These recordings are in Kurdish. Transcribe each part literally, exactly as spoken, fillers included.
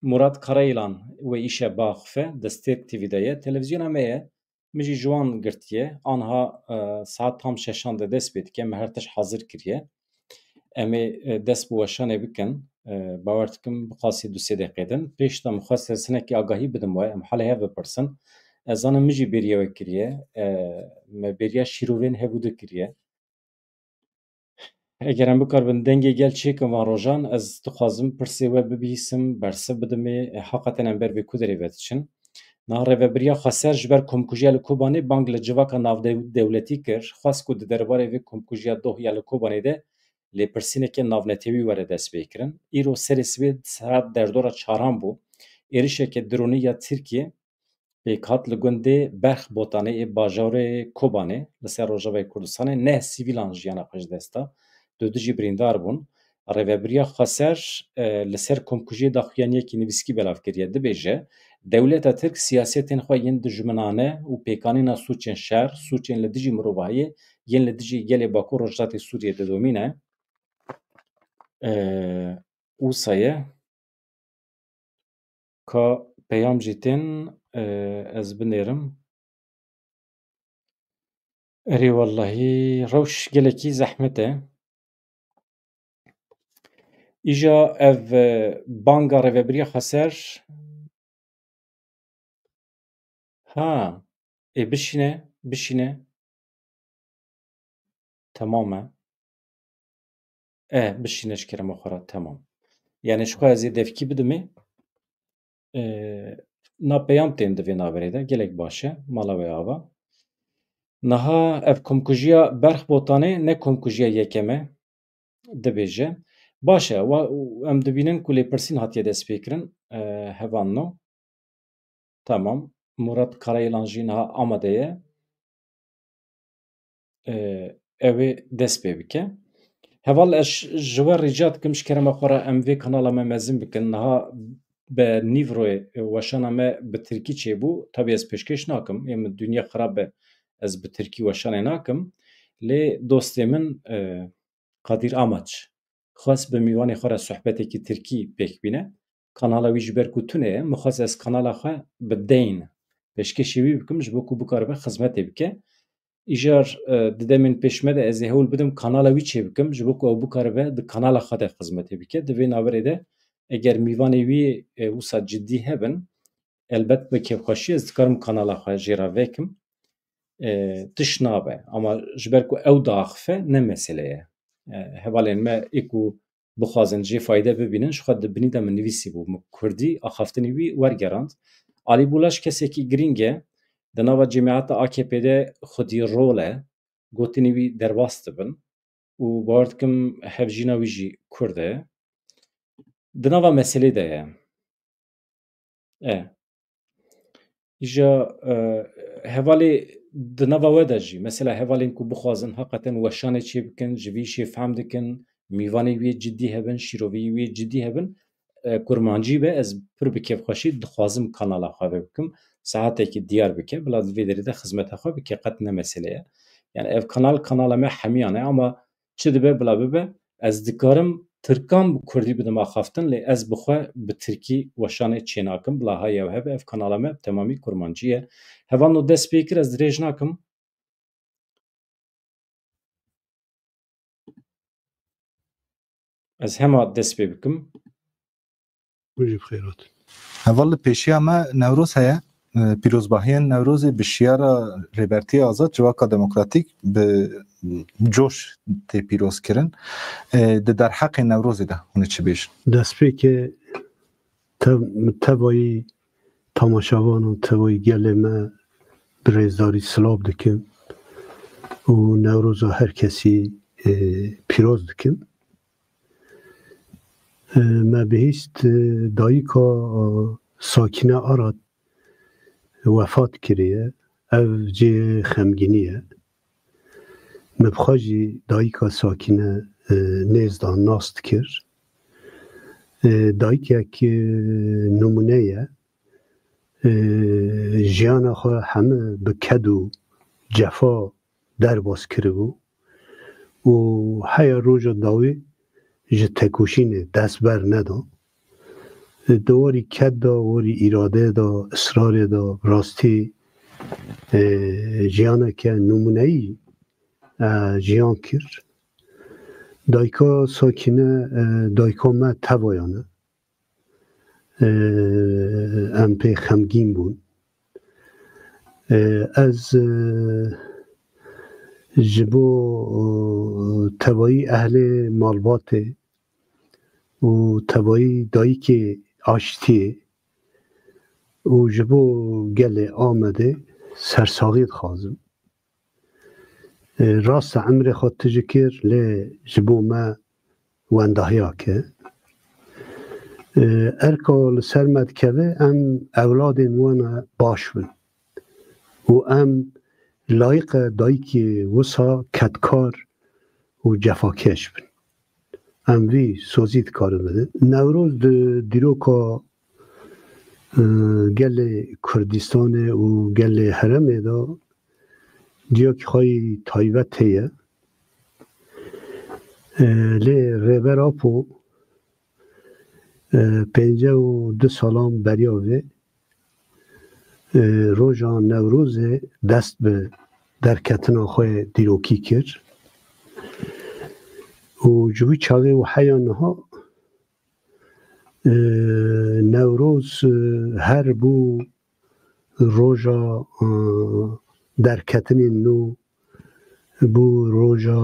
Murat Karayilan wê îşe biaxife, Destêrk T V de ye. Televîzyona me ye. Min jî ji wan girtiye. Anha, e, saet tam şeşan de dest pê dike. Me her tişt hazir kiriye. Em ê, e, dest bi weşanê bikin. E, bawer dikim bi qasî du sê deqê din. Pêş de min xwest ez hinekî agahî bidim we. Em halê hev bipirsin. Ez zanim min jî bêriya we kiriye. E, me bêriya şîrovên hev û du kiriye. Eger em bikaribin dengê gel çêkin van rojan, ez dixwazim pirsê we bibihîsim, bersiv bidimê, e, heqeten em ber vê ku derê ve diçin. Niha Rêvebiriya Xweser ji ber komkujiya li Kobanê bang li civaka navdew-, dewletî kir, xwest ku di derbarê vê komkujiya doh ya li Kobanê de lêpirsîneke navnetewî were destpêkirin. Îro serê sibê saet derdora çaran bû. Êrişeke dronî ya Tirkiyê pêk hat li gundê Berx Botanê ê bajarê Kobanê li ser Rojavayê Kurdistanê neh sivîlan jiyana xwe ji dest da. Du dijî birîndar bûn. Rêvebiriya Xweser, e, li ser komkujiyê daxuyaniyekî nivîskî belav kiriye. Dibêje, dewleta Tirk siyasetên xwe yên dijminane û pêkanîna sûcên şer, sûcên li dijî mirovahiyê yên li dijî gelê Bakur Rojhilatê Sûriyê didomîne. E, wisa ye. Ka peyam jî tên, e, ez binêrim. Erê wellahî rewş gelekî zehmet e. Îja ev, e, banga Rêvebiriya Xweser. Ha, ê bişîne, bişîne. Temam e. E, bişîne ji kerema xwe re, temam. Yani ji xwe ez ê devkî bidimê. E, na peyam tên di vê naverê de, gelek baş e, mala wê ava. Niha ev komkujiya Berx Botanê ne komkujiya yekem e, dibêje. Baş e, wa, em dibînin ku lêpirsîn hatiye destpêkirin, e, hevalno. Tamam. Murat Karayilan jî niha amade ye. E, ew ê dest pê bike. Heval, ez ji we rica dikim, ji kerema xwe re em vê kanala me mezin bikin. Niha bi nîvroyê, e, weşana me bi tirkî çêbû. Tabî ez pêşkêş nakim. Ê min dinya xirab be, ez bi tirkî weşanê nakim. Lê dostê min, e, Kadir Amaç xwest bi mîvanê xwe re sohbetekî tirkî pêk bîne. Kanala wî ji ber ku tune ye, min xwest ez kanala xwe bi deyn pêşkêşî wî bikim, ji bo ku bikaribe xizmetê bike. Îjar, e, di demên pêş me de ez ê hewl bidim kanala wî çê bikim, ji bo ku ew bikaribe di kanala xwe de xizmetê bike. Di vê naverê de eger mîvanê wî, e, wisa cidî hebin, elbet bi kêfxweşî ez dikarim kanala xwe jê re vekim. E, tişt nabe. Ama ji ber ku ew diaxife ne mesele ye. E, hevalên me ê ku bixwazin jê fayde bibînin, ji xwe di binî de min nivîsî bû. Min kurdî axaftinê wî wergerand. Alî Bulaş kesekî girîng e. Di nava cemiyeta A K P de xwedî rol e. Gotinê wî derbas dibin. Û bawer dikim hevjîna wî jî kurd e. Di nava meselê de ye. E. Îja, e, hevalê di nava we de jî, mesela hevalên ku bixwazin heqeten weşanê çê bikin, ji vî îşê fehm dikin, mîvanê wî yê cidî hebin, şîroviyê wî yê cidî hebin, e, kurmancî be, ez pir bi kêfxweşî dixwazim kanala xwe ve bikim. Saetekî diyar bike, bila di vê derê de xizmeta xwe bike, qet ne mesele ye. Yani ev kanal, kanala me hemiyan e, ama çi dibe bila bibe, ez dikarim tirkan bi kurdî bidim axaftin, lê ez bi xwe bi tirkî weşanê çênakim. Bila ha yew hebe, ev kanala me bi temamî kurmancî ye. Hevalno dest pê kir, ez dirêj nakim. Ez hema dest pê bikim. Hûn jî bi xêr hatin. Heval, li pêşiya me Newroz heye. E, pîrozbahiyên Newrozê bi şiyara Rêbertiya Azad, Civaka Demokratîk bi coş tê pîrozkirin. E, di derheqê Newrozê de hûn ê çi bêjin? Destpêkê tev-, tevayî tamaşevanan, tevayî gelê me bi rêzdarî silav dikim û Newroza her kesî, e, pîroz dikim. E, me bihîst, e, dayika, e, Sakîne Arat wefat kiriye. Ev cihê xemgînî ye. Me bi xwe jî dayika Sakîne, e, nêz da, nas dikir. E, dayikek, e, nimûne ye. E, jiyana xwe heme bi ked û cefa derbas kiribû û heya roja dawî ji tekoşînê dest ber neda. Di warî ked de, warî îrade de, israrê de, rastî, e, jiyaneke nimûneyî, e, jiyan kir. Dayika Sakîne, e, dayika me tevayan e. E, em pê xemgîn bûn. E, ez, e, ji bo, e, tevayî ehlê malbatê û tevayî dayikê aştiyê û ji bo gelê Amedê sersaxî dixwazim. E, rast e, emrê xwe tije kir, lê ji bo me wendahiyek e. E, erka li ser me dikeve, em ewladên wan e baş bin û em layiqe dayikê wisa kedkar û cefakêş bin. Em vî sozî dikarin bidin. Newroz di dîroka, e, gelê Kurdistanê û gelê herêmê de ciyakî xwe yî taybet heye. E, lê Rêber Apo, e, pêncî û du salan beriya vê, e, roja Newrozê dest bi derketina xwe dîrokî kir û ji wî çaxê û heya niha, e, Newroz, e, her bû roja, e, derketinên nû, bû roja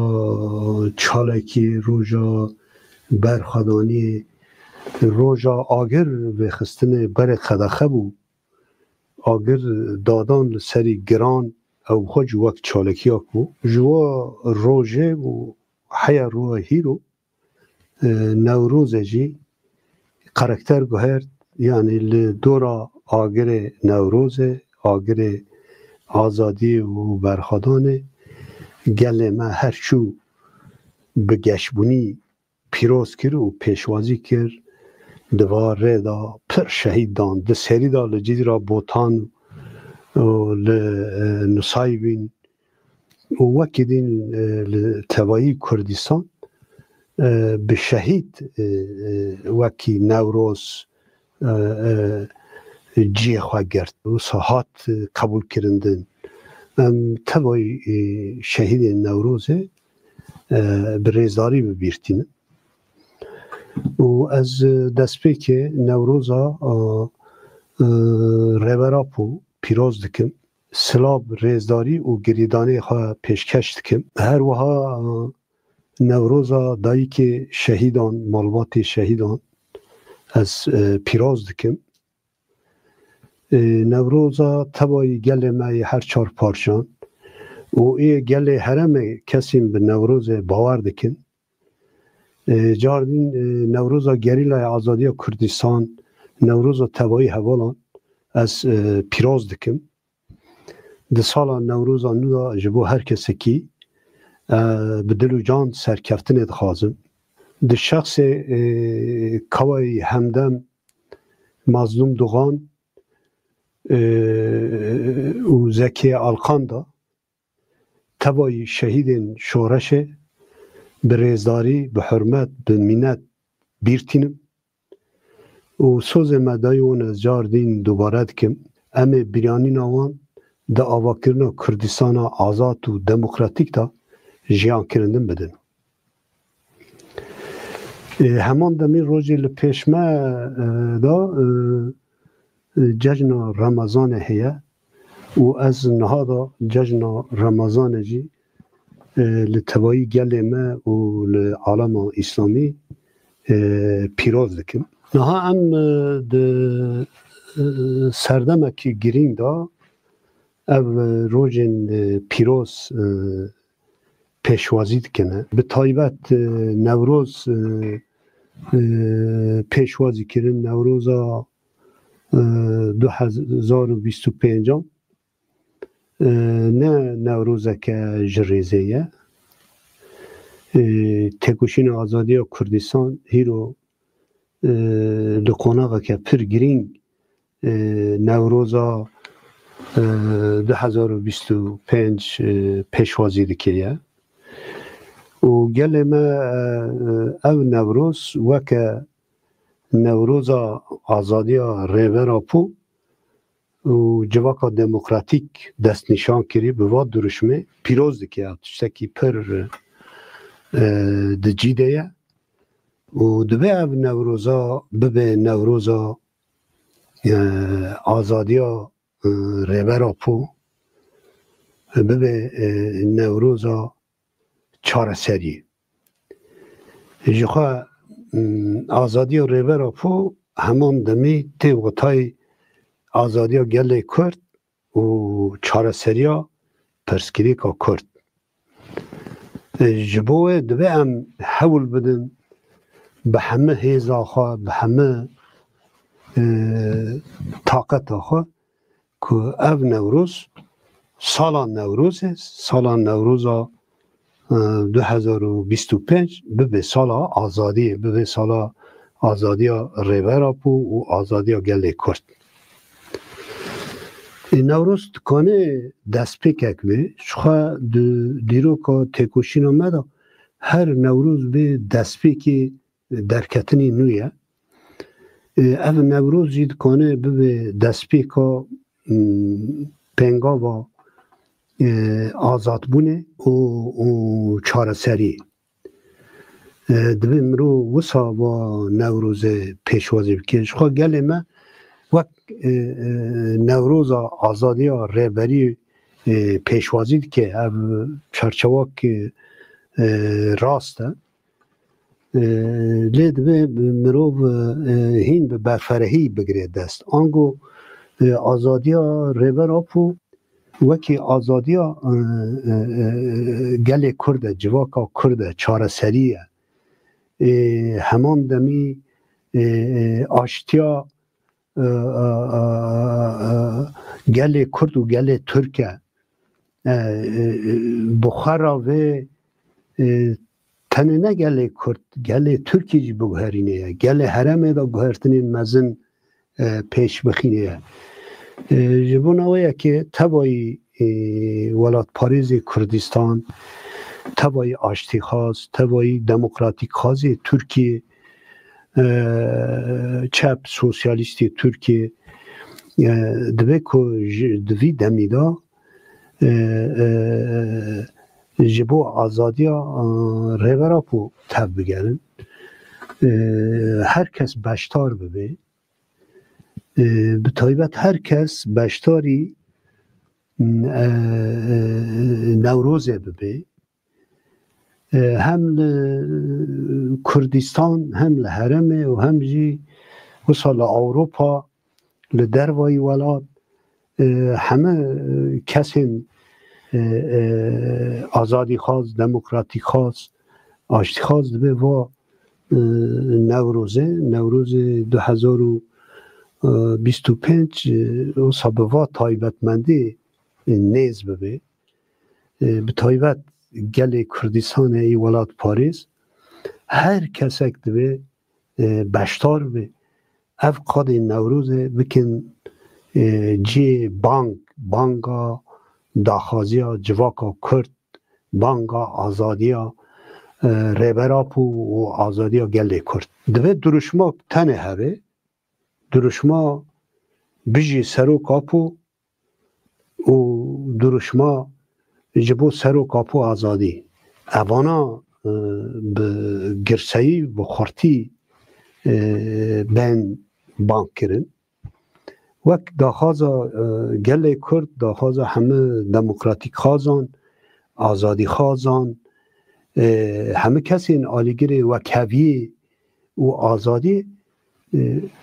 çalakî, roja berxwedaniyê, roja agir vêxistinê berê qedexe bû. Agir dadan li serî giran, ew xwe jî wek çalakiyek bû. Ji wa rojê û heya roja hîro, e, Newrozê jî karakter guhert, yanî li dora agirê Newrozê, agirê azadiyê û berxwedanê gelê me her çû bi geşbûnî pîroz kir û pêşwazî kir. Di va rê de pir şehîd dan. Di serî de li Cizîra Botan û li, e, Nusaybîn û wekî din, e, li tevayî Kurdistan, e, bi şehîd, e, e, wekî Newroz, e, e, cihê xwe girt. Wisa hat, e, qebûl kirindin. Em tevayî, e, şehîdên Newrozê, e, bi rêzdarî bi bîr tînin. Û ez, e, destpêkê Newroza, e, e, Rêber Apo pîroz dikim. Silav, rêzdarî û girîdanê xwe pêşkeş dikim. Her wiha, e, Newroza dayikê şehîdan, malbatê şehîdan ez, e, pîroz dikim. E, Newroza tevayî gelê me yê her çar parçan û ê gelê herêmê kesên bi Newrozê bawer dikin. E, cardin, e, Newroza Gerîlaya Azadiya Kurdistan, Newroza tevayî hevalan ez, e, pîroz dikim. Di sala Newroza nû de ji bo her kesekî, e, bi dil û can serkeftinê dixwazim. Di şexsê, e, Kawayî Hemdem, Mazlûm Duxan, e, û Zekê Alkan de tevayî şehîdên şoreşê bi rêzdarî, bi hurmet, bi mînet bîr tînim. Û sozê me dayî wan ez car din dubare dikim. Em ê bîranîna wan di avakirina Kurdistana azad û demokratîk de jiyan kirindin bidin. E, heman demî rojê li pêş me, e, de, e, e, cejna Remezanê heye û ez niha de cejna Remezanê jî, e, li tevayî gelê me û li alema Îslamî, e, pîroz dikim. Niha em, e, di, e, serdemekî girîng de ev, e, rojên, e, pîroz, e, pêşwazî dikine. Bi taybet, e, Newroz, e, e, pêşwazî kirin, Newroza, e, du hezar û bîst û pêncan, e, ne Newrozeke ji rêzê ye. E, Têkoşîna Azadiya Kurdistan hîro, e, li qonaxeke pir girîng, e, Newroza, e, du hezar û bîst û pênc, e, pêşwazî dike ye. Û gelê me, e, ev Newroz weke, Newroza azadiya Rêber Apo û civaka demokratîk destnîşan kirî, bi va duruşmê pîroz dike, ya tiştekî pir, e, di cî de ye. Û dibe ev Newroza bibe Newroza, e, azadiya, e, Rêber Apo, bibe, e, Newroza çareseriyê. Ji xwe, m, azadiya Rêber Apo heman demî tê wetayê azadiya gelê Kurd û çareseriya pirsgirêka Kurd. E, ji bo wê dibe em hewl bidin bi hemî hêza xwe, bi hemî, e, taqeta xwe ku ev Newroz, sala Newrozê, sala Newroza, e, du hezar û bîst û pênc bibe sala azadiyê, bibe sala azadiya Rêber Apo û azadiya gelê Kurd. Ê, Newroz dikane destpêkek be, ji xwe di dîroka têkoşîna me de her Newroz bê destpêkê derketinê nû ye. Ê, ev Newroz jî dikane bibe destpêka, m, pêngava, e, azadbûnê û, û çareseriyê. E, divê mirov wisa va Newrozê pêşwazî bike. Ji xwe gelê me wek, e, e, Newroza azadiya rêberî, e, pêşwazî dike. Ev çarçewak, e, e, rast e. E, lê divê mirov, e, hîn bi berferehî bigire dest. Ango, e, azadiya Rêber Apo wekî azadiya, e, e, e, gelê Kurd e, civaka Kurd e, çareserî ye. E, heman demî, e, e, aştiya, e, e, e, e, gelê Kurd û gelê Tirk e. E, e, e, bi xwe re vê, e, tenê ne gelê Kurd, gelê Tirkî jî biguherîne ye. Gelê herêmê de guhertinên mezin, e, pêş bixîne ye. E, ji bona wê yekê tevayî, e, welatparêzê Kurdistan, tevayî aştîxwaz, tevayî demokratîkxwazê Tirkiyê, e, çep, sosyalîstê Tirkiyê, e, divê ku ji, di vî demî de, e, e, ji bo azadiya, e, Rêber Apo tev bigerin. E, her kes beşdar bibe. E, bi taybet her kes beşdarî, e, e, Newrozê bibe. E, hem li Kurdistan, hem li herêmê û hem jî wisa li Ewropa, li dervayî welat, e, heme, e, kesên, e, e, azadîxwaz, demokratîkxwaz, aştîxwaz dibe va, e, Newrozê, Newrozê du hezar û bîst û pênc, e, wisa bi va taybetmendî, e, nêz bibe. E, bi taybet gelê Kurdistanê yê welatparêz, her kesek divê, e, beşdar be. Ev qadên Newrozê bikin, e, cihê bang, banga daxwaziya civaka Kurd, banga azadiya, e, Rêber Apo û azadiya gelê Kurd. Divê duruşma tenê hebe, duruşma Bijî Serok Apo û duruşma ji bo Serok Apo azadî. Evana, e, bi girseyî, bi xurtî, e, bên bang kirin. Wek daxwaza, e, gelê Kurd, daxwaza hemû demokratîkxwazan, azadîxwazan, e, hemû kesên alîgirê wekheviyê û azadî, e,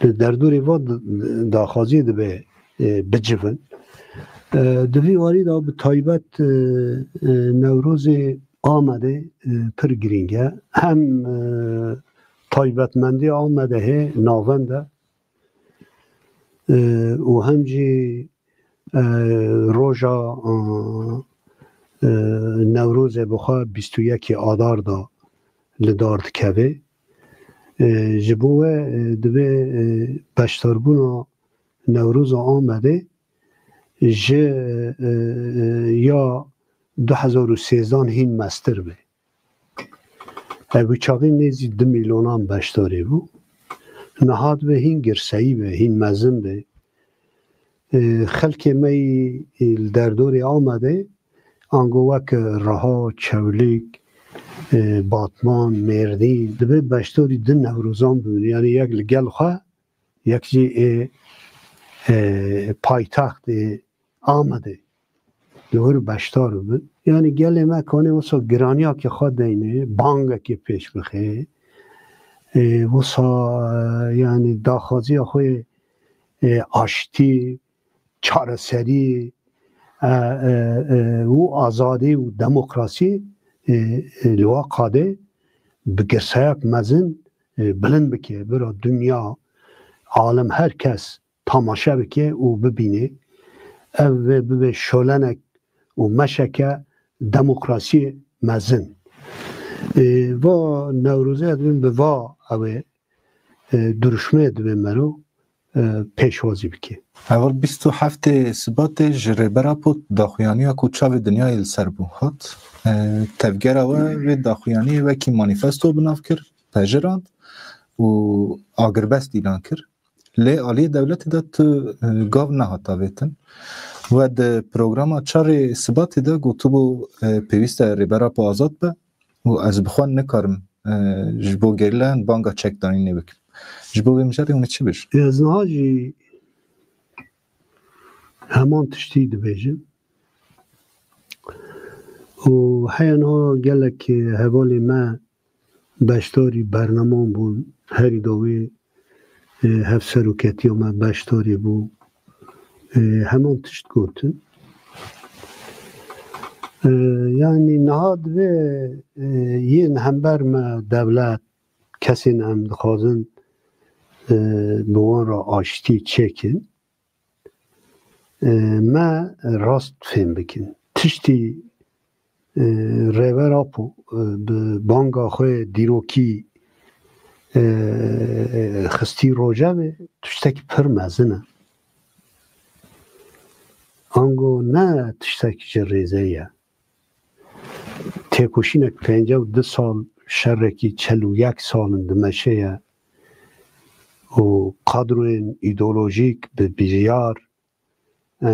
li derdorê va d-, daxwaziyê dibe, e, bicivin. E, di vî warî de bi taybet, e, e, Newrozê Amedê, e, pir girîng e. Hem, e, taybetmendî Amedê hê navend e, e, û hem jî, e, roja, e, e, Newrozê bi xwe bîst û yekê Adar de li dar dikeve. E, ji bo we, e, divê, e, beşdarbûna Newroza Amedê ji, e, e, ya du hezar û sêzdan hîn mestir be. Ev çaxî nêzî du milyonan beşdarî bû. niha dibe hîn girseyî be, hîn mezin be. E, xelkê me yî, e, li derdorê Amedê, ango wek Riha, Çewlîg, e, Batman, Mêrdîn, dibe beşdarî di Newrozan bibin. Yanî yek li gel xwe, yek jî ê, e, paytext ê Amedê li wir beşdar bibin. Yanî gelê me kanê wisa giraniyakê xwe deyne, bangekê pêş bixe. E, wisa, e, yanî daxwaziya xwe, e, aştî, çareserî, e, e, e, û azadî û demokrasî, e, e, li wa qadê bi girseyak mezin, e, bilind bike, bira dinya, alem, her kes tamaşe bike û bibîne. Ev vê bibe şolenek û meşeke demokrasiyê mezin. E, va Newrozê dibin bi va ew ê, e, duruşmê dibe mero, e, pêşwazî bike. Heval bîst û heftê Sibatê ji Rêber Apo daxuyaniya ku çavê dinyayê li ser bû hat. E, tevgera we vê daxuyaniyê wekî manîfesto bi nav kir, pejirand û agirbest îlan kir. Lê aliyê dewletê de tu, e, gav nehat avêtin. We di programa çarê Sibatê de gotibû, e, pêwîst e Rêber Apo azad be û ez bi xwe nikarim, e, ji bo gerîlayan banga çekdanînê bikim. Ji bo vê mijarê hûn ê çi bêjin? Ez niha jî heman tiştî dibêjim. Û heya niha gelek hevalê me beşdarî bernaman bûn. Herî dawî, e, hevseroketiya me beşdarî bû. E, heman tişt gotin. E, yanî niha divê, e, yên hember me dewlet, kesên em dixwazin, e, bi wan re aştî çêkin. E, me rast fêm bikin. Tiştî, e, Rêber Apo, e, bi banga xwe dîrokî, e, xistî rojevê, tiştekî pir mezin e. Ango ne tiştekî ji rêzê ye. Têkoşînek pêncî û du sal, şerekî çel û yek sal in dimeşe ye û kadroyên îdeolojîk bi biryar, e,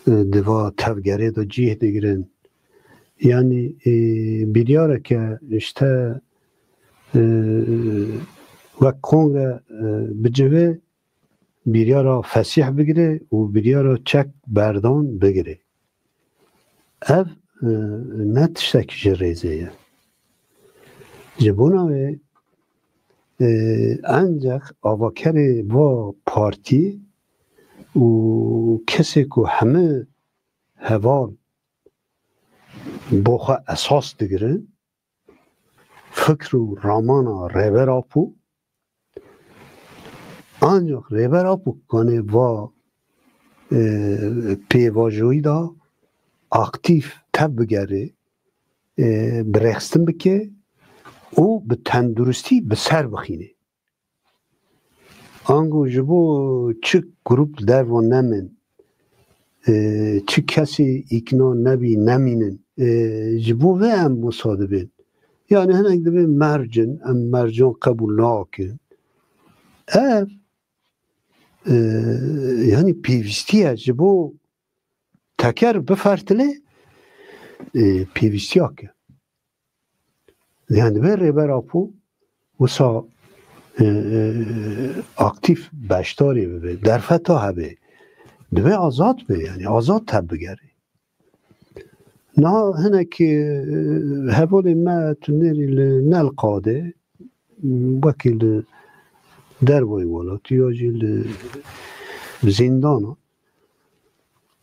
e, di va tevgerê de cih digirin. Yanî, e, biryareke işte, e, wek kongre, e, bicivê, biryara fesîh bigire û biryara çek berdan bigire. Ev, e, ne tiştekî ji rêzê ye. Ji bona wê, e, encex avakerê va partî û kesê ku hemî heval bo xwe esas digirin, fikr û ramana Rêber Apo, ancax Rêber Apo kanê va, e, pêvajoyî de aktîf tev bigere, e, bi rêxistin bike û bi tenduristî bi ser bixîne. Ango ji bo çi grûp li derva nemin, e, çi kesê îkna nebî nemînin, e, ji bo vê em wisa dibên. Yani hinek dibên merc in, em mercan qebûl nakin. Ev, e, yani pêvîstî ye ji bo teker bifertilê, e, pêvîstiyek e. Yani divê Rêber Apo wisa, e, e, aktîf beşdarê bibe, derfeta hebe. Divê azad be, yani azad tevbigere. Niha hinek, e, hevalên me tu nêrî li ne li qadê, wekî li dervayî welatî ya jî li zîndana.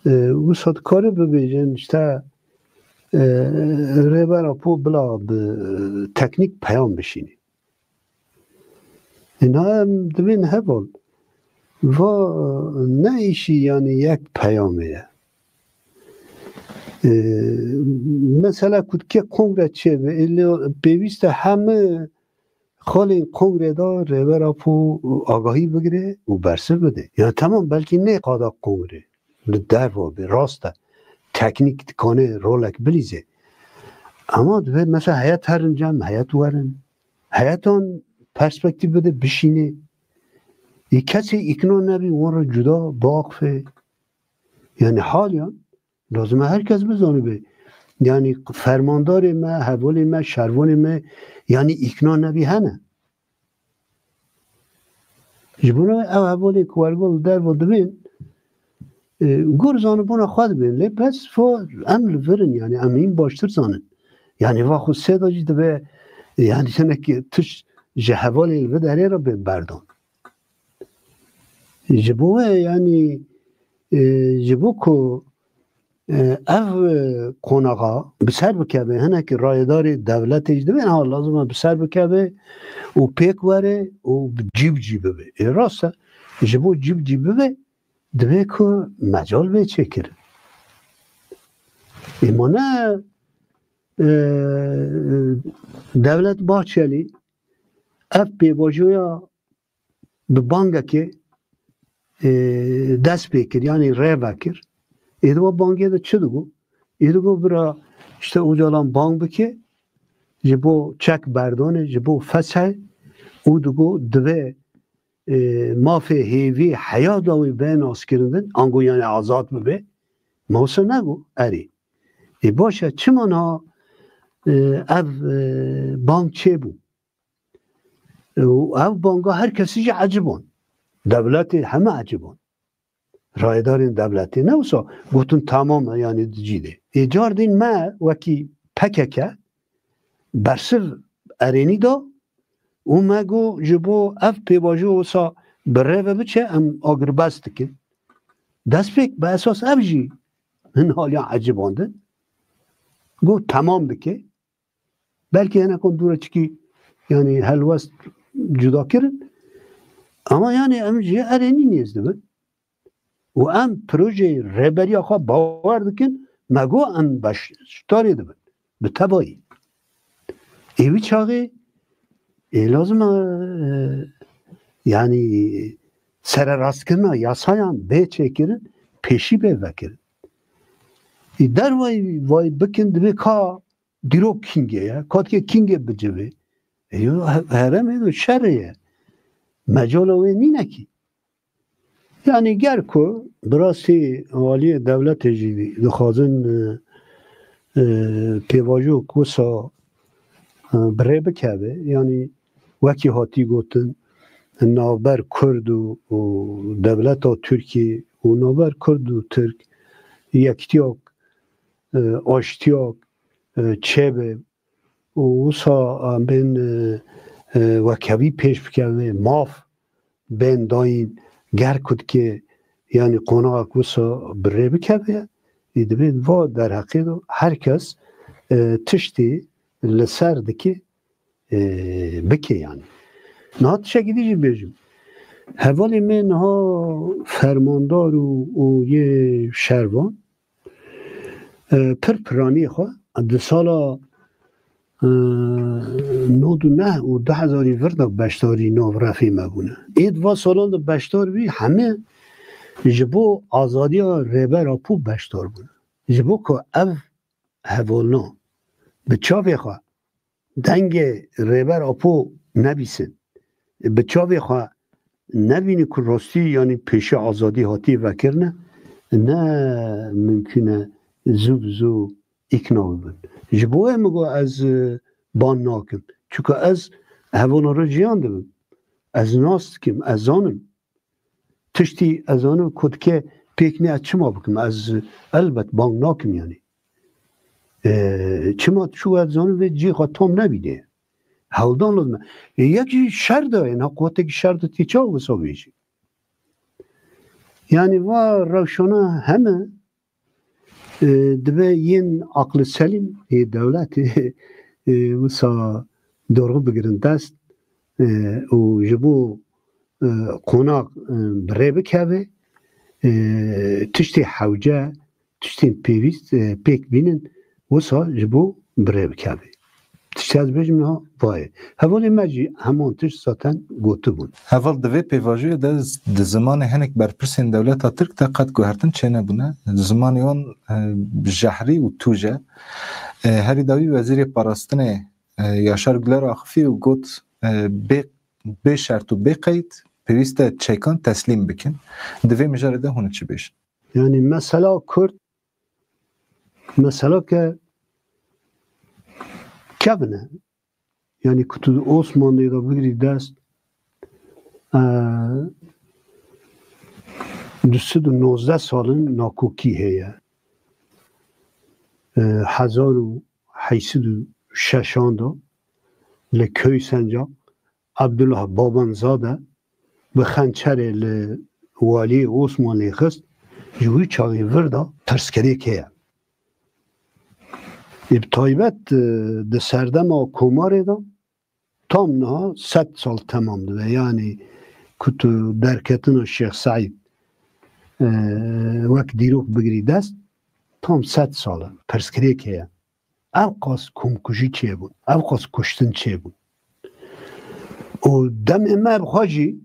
E, wisa dikare bibêjin, işte, e, Rêber Apo bila bi teknîk peyam bişînî. Îna em dibên heval. Va ne îşî yani yek peyamê ye. E, mesela ku dike kongre çêbe, ê lê pêwîst e hemî xalên kongre de Rêber Apo agahî bigire û bersiv bide. Ya tamam, belkî nê qada kongre li derva be, rast e. Teknîk dikane rolek bilîze. Ama divê mesela heyet herin cem, heyet werin. Heyetan perspektîf bide, bişînê. Ê kesê îkna nebî, wan re cuda biaxifê. Yani haliyan lazim e her kes bizanibe. Yani fermandarê me, hevalê me, şervanê me, yani îkna nebî hene. Ji bo ew hevalê ku wergo li derve dibên, e, gur zanibûna xwe dibên. Lê bes fo em li vir in, yani em hîn baştir zanin. Yani va xwe sê de jî dibe, yani hinek tişt ji hevalê li vir derê re bên berdan. Ji bo we, yani, e, ji bo ku, e, ev, e, qonaxa bi ser bikeve, hinekî rayedarê dewletê jî dibên, ha, lazim e bi ser bikeve û pêk were û bi cî bi cî bibe. Ê, rast e, ji bo cî bi cî bibe, divê ku mecal bê çêkirin. Ê, ma ne, e, Devlet Bahçelî ev pêvajoya bi bangekê, e, dest pê kir, yanî rê vekir. Ê di wa bangê de çi digot? Ê digot, bira, işte Ocalan bang bike, ji bo çek berdane, ji bo feshe, û digot, divê, e, mafê hêvî heya da wê bê naskirindin, ango yani azad bibe. Ma wisa negot, erê. Ê baş e, çima niha, e, ev, e, bang çêbû? Û ev banga her kesî jî eciband. Dewletê heme eciband. Rayedarên dewletê ne wisa gotin tamam e, yani di cî de. Ê cardîn me wekî P K K bersiv erênî da û me got ji bo ev pêvajo wisa bi rê ve biçe em agirbest dikin. Destpêk bi esas ev jî hin haliyan ecibandin. Got tamam dike. Belkî hinekan dû re çikî, yani helwest cuda kirin. Ama yani em jê erênî nêz dibin. Û em projeyê rêberiya xwe bawer dikin, me got em beşdarê dibin. Bi tevayî. Ê wî çaxê, ê lazim e, e, yani sererastkirina yasayan bê çêkirin, pêşî bê vekirin. Ê dervayî vay bikin, divê ka dîrok kîngê ye, ka dike kîngê bicivê. Ê yo, he-, heremê do şerê ye. Mecala wê nîne kî. Yani ger ku bi rastî aliyê dewletê jî dixwazin, e, e, pêvajo ku wisa, e, bi rê bikeve, yani wekî hatî gotin, navber Kurd û, û dewleta Tirkî û navber Kurd û Tirk yekitiyek, e, aştiyek, e, çêbe û wisa em bên, e, e, wekhevî pêş bikeve, maf bên dayîn, ger ku dike, yani qonaxek wisa bi rê bikeve, ê divê va derheqê de her kes, e, tiştê li ser dike, e, bike yani. Niha tiştekî dî jî bêjim. Hevalê me niha fermandar û, û yê şervan, e, pir piranî xwe di sala, e, nod û neh û du hezarî vir de beşdarî nav refê me bûne. Ê di va salan de beşdar bî, heme ji bo azadiya Rêber Apo beşdar bûne. Ji bo ku ev hevalna bi çavê xwe dengê Rêber Apo nebîsin, bi çavê xwe nebînî ku rastî, yanî pêşî azadî hatiye vekirine, ne mimkûn e zû bi zû îkna bibin. Ji bo wê min got ez, e, ban nakim. Çunku ez hevalna re jiyan dibim. Ez nas dikim, ez zanim. Tiştî ez zanim ku dike pêk ne, ez çima bikim? Ez elbet bang nakim yani. E, çima çû ez zanim vê cihê xwe tam nebîne. Hewldan lazim e. E, yek jî şer de ye, na quwetekî şer de tê çawa wisa bêjî? Yani va rewşana heme, e, dibe yên aqli selîm ê dewletê, e, wisa dorxî bigirin dest, e, û ji bo, e, qonax, e, bi rê bikeve, e, tiştê hewce, tiştên pêwîst, e, pêk bînin, wisa ji bo bi rê bikeve. Tiştê ez bêjim niha vayê. Hevalê me jî heman tişt zaten gotibûn. Heval di vê pêvajoyê de z-, di zimanê hinek berpirsên dewleta Tirk de qet guhertin çênebûne. Zimanê wan, e, jehrî û tûj e. E, herî dawî Wezîrê Parastinê, e, Yaşar Güler axifî û got, e, bê bê şert û bê qeyd pêwîst e çekan teslîm bikin. Di vê mijarê de hûn çi bêjin? Yani mesela Kurd, mesela ke kevin e. Yani ku tu Osmanlî de bigirî dest, e, du sed û nozdeh salin nakokî heye. E, hezar û heyt sed û şeşan de li Köysenca Abdullah Babanzade bi xençerê li waliyê Osmanlî xist, ji wî çaxê vir de pirsgirêk heye. Ê, bi taybet, e, di serdema Komarê de tam niha sed sal temam dibe. Yanî ku tu derketina Şêx Seîd, e, wek dîrok bigirî dest, tam sed sal e. Pirsgirêk heye. Ev qas komkujî çêbûn, ev qas kuştin çêbûn. Û demê me bi xwe jî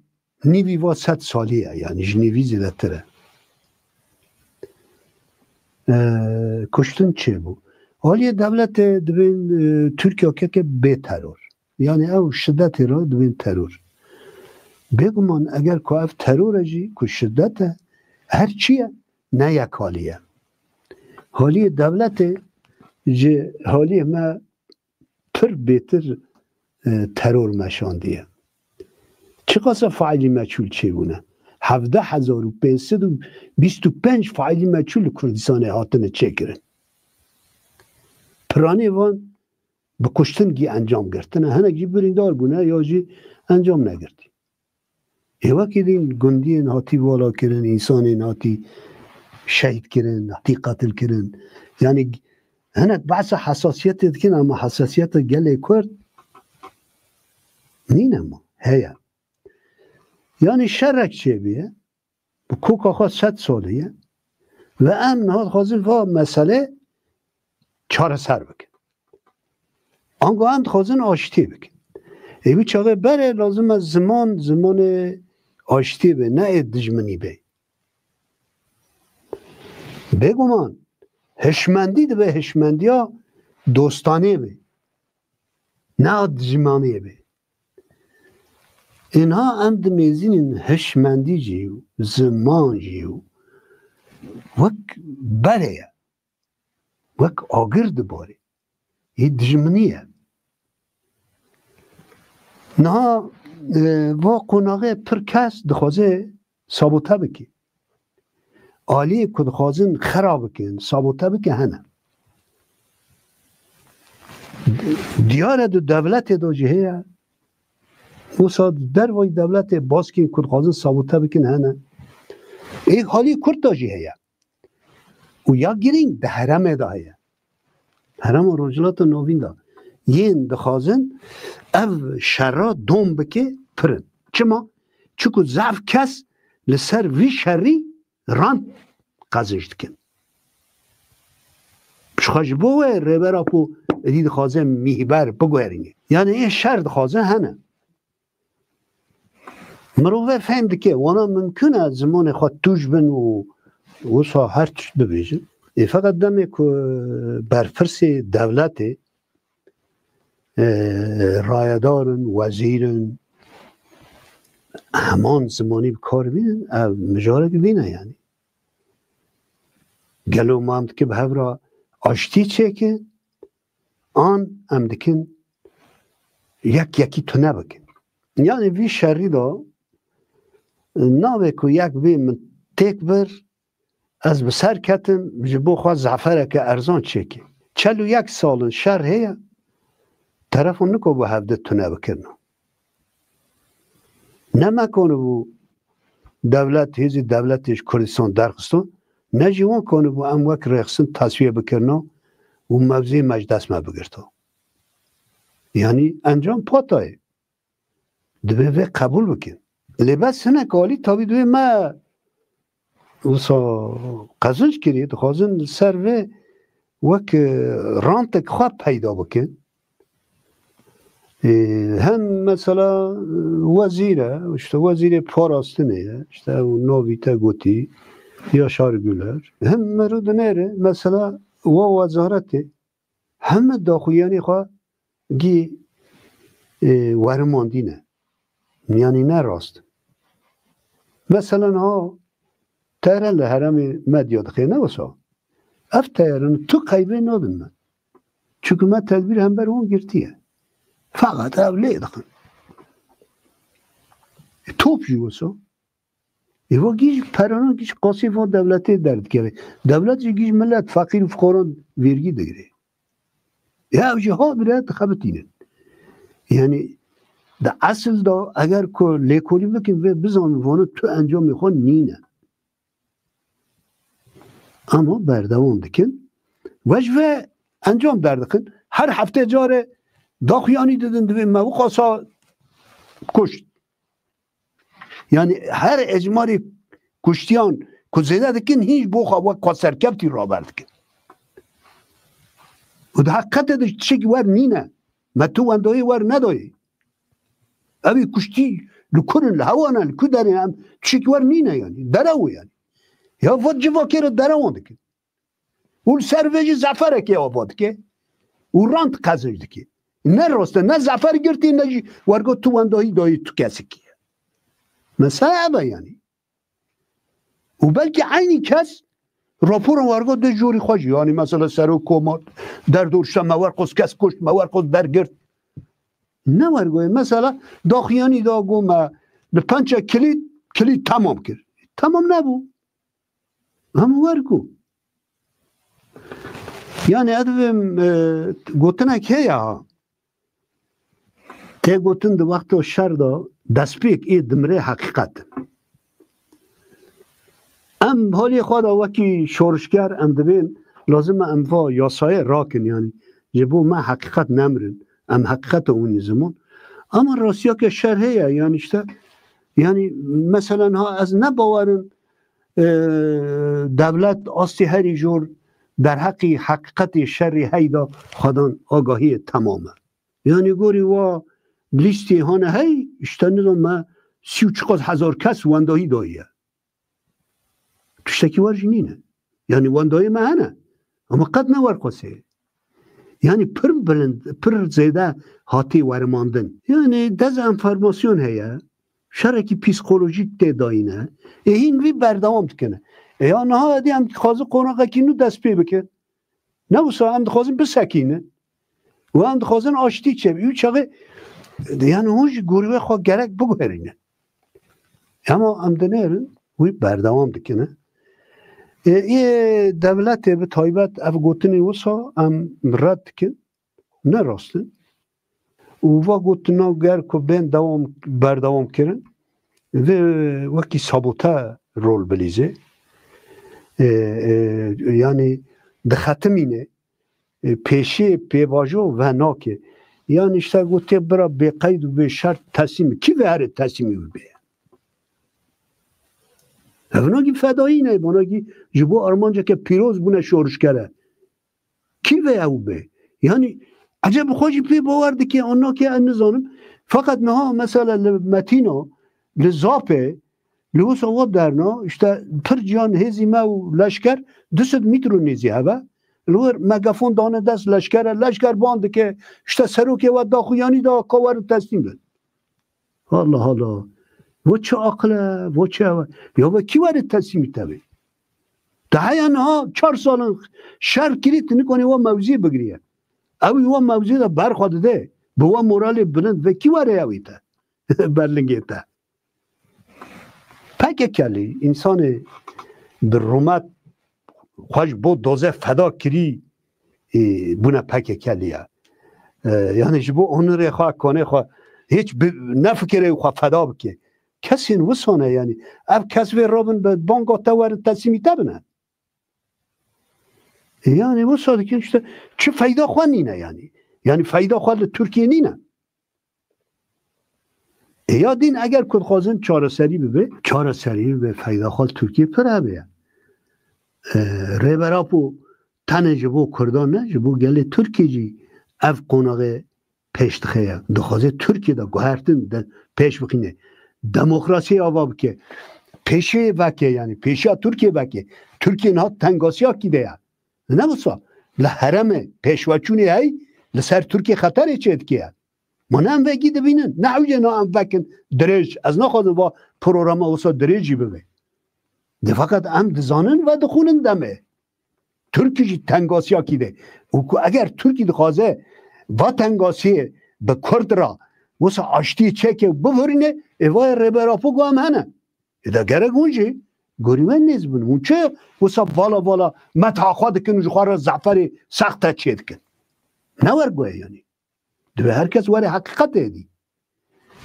nîvî va sed salî ye, yanî ji nîvî zêdetir e. E, kuştin çêbû. Aliyê dewletê dibên, e, Tirkiye keke bê teror. Yanî ew şidetê re dibên teror. Bêguman eger ku ev teror e jî, ku şidet e, her çi ye, ne yek halî ye. Haliyê dewletê ji haliyê me pir bêtir, e, teror meşandiye. Çiqasa faîlî meçhûl çêbûne? Hevdeh hezar û pênc sed û bîst û pênc faîlî meçhûl li Kurdistanê hatine çêkirin. Piranê van bi kuştin gî encam girtine. Hinek jî birîndar bûne ya jî encam negirtî. Ê wekî din gundiyên hatî vala kirin, însanên hatî şehîd kirin, hatî qetil kirin. Yanî hinek behsa hesasiyetê dikin, ama hesasiyeta gelê Kurd nîne ma, heye. Yanî şerek çêbûye, bi koka xwe sed salî ye ve em niha dixwazin va mesele çareser bikin. Ango em dixwazin aştiyê bikin. Ê wî çaxê berê lazim e ziman, zimanê aştiyê be, ne ê dijminî be. Bêguman hişmendî dibe hişmendiya dostanê be, ne a dijmanê be. Ênha em dimêzînin hişmendî jî û ziman jî û wek berê ye. Wek agir dibarê. Ê dijminî ye. Niha, e, va qonaxê pir kes dixwaze sabote bike. Aliyê ku dixwazin xera bikin, sabote bike hene. Diyar e di dewletê de jî heye. Wisa di dervayî dewletê baskên ku dixwazin sabote bikin hene. Ê halî Kurd de jî heye. Û ya girîng di heremê de heye. Herema Rojhilata Navîn de yên dixwazin ev şerra dom bike pir in. Çima? Çiku zaf kes li ser vî şerî rant qezinc dikin. Ji xwe ji bo wê rêbera ku êdî dixwaze mîhber biguherîne. Yani ê şer dixwaze hene. Mirove fehm dike, wana mimkun e zimanê xwe tûj bin û wisa her tişt bibêjin. Ê feqet demê ku berpirsê dewletê, e, rayedar in, wezîr in, heman zimanî bi kar bînin, ev mijarek vîne yani. Gelo ma em dikin bi hev re aştî çêkin, an em dikin yek yekî tune bikin. Yani vî şerî de nabe ku yek bê min têk bir, ez bi ser ketim, ji bo xwe zefereke erzan çêkim. Çel û yek sal in şer heye, terefon niko bi hevde tune bikirina. Ne me konibû dewlet, hêzî dewletê ji Kurdistan derxistin, ne jî wan konibû em wek rêxistin tesfiye bikirina û mevzê me ji dest me bigirta. Yanî encam patayê. Divê vê qebûl bikin. Lê bes hinek alî tabî divê me wisa qezinc kirî, dixwazin li ser vê wek, e, rantek xwe peyda bikin. E, hem mesela, e, wezîr e, işte wezîrê parastinê ye, işte ew navî te gotî, Yaşar Güler. Hem mero dinêre, mesela wa wezaretê, heme daxuyanî xwe gî, e, werimandî ne. Yanî ne rast. Mesela niha teyare li herêmê medya dixê, ne wisa. Ev teyaran tu qeybê nadin me. Çunku me tedbîr hember wan girtiye. Feqet ev lê dixin. E, top jî wisa. Ê va gîj perana gîj qasî va dewletê derdikeve. Dewlet jî gîj millet feqîr û fuqaran vergî digire. Ya ew jî ha bire dixebitînin. Yanî di esil de eger ku lêkolîn bikin vê bizanin vana tu encamê xwe nîne. Ama berdewam dikin. We ji ve encam derdixin. Her heftê care daxuyanî didin divê me wiqasa kuşt. Yanî her ecmarî kuştiyan ku zêde dikin, hîn ji bo xwe wek xwe serkevtî raber dikin. Û di heqîqetê de tiştekî wer nîne. Me tu wendayî wer nedayê. Ew ê kuştî li kur in, li hewa ne, li ku derê em tiştekî wer nîne yanî. Derew yanî. Ya va civakê re derewan dikin. Û li ser vê jî zeferekê ava dike û rant qezenc dike. Ne rast e, ne zefer girtî, ne jî wergo tu wendahî dayî tu kesekî ye. Mesela ev e yanî. Û belkî eynî kes rapora wergo di jorî xwe jî, yanî mesela serok koma derdor şe me werqos kes kuşt, me werqos dergirt. Ne wergoyê, mesela daxuyanî da go me li pençe kilît, kilît temam kir. Temam nebû. Em wergo. Yani ez dibêm, e, gotinek heye ha. Tê gotin di wexta şer de destpêk ê dimrê heqîqet. Em halê xwe de wekî şorişger em dibên lazim e em va yasayê rakin yani. Ji bo me heqîqet nemirin. Em heqîqete hûnî ziman. Ama rastiyake şer heye yani işte yani mesela ha ez ne bawerim e, dewlet astê herî jor derheqî heqîqetê şerî heyda xwedan agahiyê temam e. Yanî gorî wa lîstê hane hey, işte nizam me sî û çiqas hezar kes wendahî dayiye. Tiştekî wer jî nîne. Yanî wendahî me hene. Ama qet ne werxwesê. Yanî pir bilind, pir zêde hatî werimandin. Yanî dezenformasyon heye. Şerekî psîkolojîk tê dayîne. Ê hîn vî berdewam dikine. Ê ya niha edî em dixwazin qonaxekî nû dest pê bikin. Ne wisa em dixwazin bisekînin. Û em dixwazin aştî çêbe. Û çaxê, yani hûn jî gorî wê xwe gerek biguherînin. Ema em dinêrin, wî berdewam dikine. Ê, ê dewletê bi taybet ev gotinê wisa em red dikin. Ne rast in. Û va gotina ger ku bên dewam, berdewam kirin, vê wekî sabote rol bilîzê. Ê, ê, yanî dixetimîne, ê, pêşê pêvajo venake. Yanî işte gotiye bira bêqeyd û bêşert teslîm. Kî vê here teslîmî bibe? Ev nagî fedayî ne, bu nagî ji bo armanceke pîroz bûne şorişgere. Kî vê ew be? Yanî eceb xwe jî pê bawer dike an nake ez nizanim. Feqet niha mesela li Metîna, li Zapê, li wisa wa derna, işte pir ciyan hêzî me û leşker du sed mîtro nêzî heve. Li wir megafon dane dest leşkere, leşker ban dike, işte serokê we daxuyanî da ka werin teslîm bin. Allah Allah. Vo çi aqil e, vo çi ew e. Ya ve kî were teslîmî te bê? Te heya niha çar salin şer kirî, tu nikonî we mewzî bigiriye. Ew ê we mewzî de berxwe dide. Bi we moralê bilind ve kî were ew ê te? Berlingê te. P K K'lî, însanê bi rûmet xwe ji bo doze feda kirî, e, bûne P K K'lî ye. E, yani ji bo onurê xwe, konê xwe, hiç bi, nefikire xwe feda bike. Kesên wisa ne yani. Ev kes vê rabin bi banga te werin teslîmî te bine. E, yani wisa dikin işte çi feyda xwe nîne yani. Yani feyda xwe li Tirkiye nîne. Ê ya din eger ku dixwazin çareserî bibe, çareserî bibe feyda xwe li Tirkiye pir hebe ye. E, Rêber Apo tenê ji bo Kurdan ne, ji bo gelê Tirkiyê jî ev qonaxê pêş dixe ye. Dixwaze Tirkiye de guhertin de pêş bixîne. Demokrasiyê ava bike. Pêşiyê veke yani, pêşiya Tirkiye veke. Tirkiye niha tengasiyakî de ye. Ne wisa. Li herêmê pêşveçûnê hey li ser Tirkiye xeterê çêdike ye. Ma ne em vekî dibînin, ne hewce na em vekin dirêj. Ez naxwazim va programa wisa dirêj jî bibe. De feqet em dizanin ve dixwînin demê. Tirkî jî tengasiyakî de. Û ku eger Tirkî dixwaze va tengasiyê bi Kurd ra wisa aştiyê çeke û bivurîne, ê vayê Rêber Apo ku em hene. Ê de gerek hûn jî gorî we nêz bin. Hûn çi wisa vala vala metha xwe dikin û ji xwe re zeferê sexte çê dikin? Ne wergoye yanî. Divê her kes were heqîqetê dî.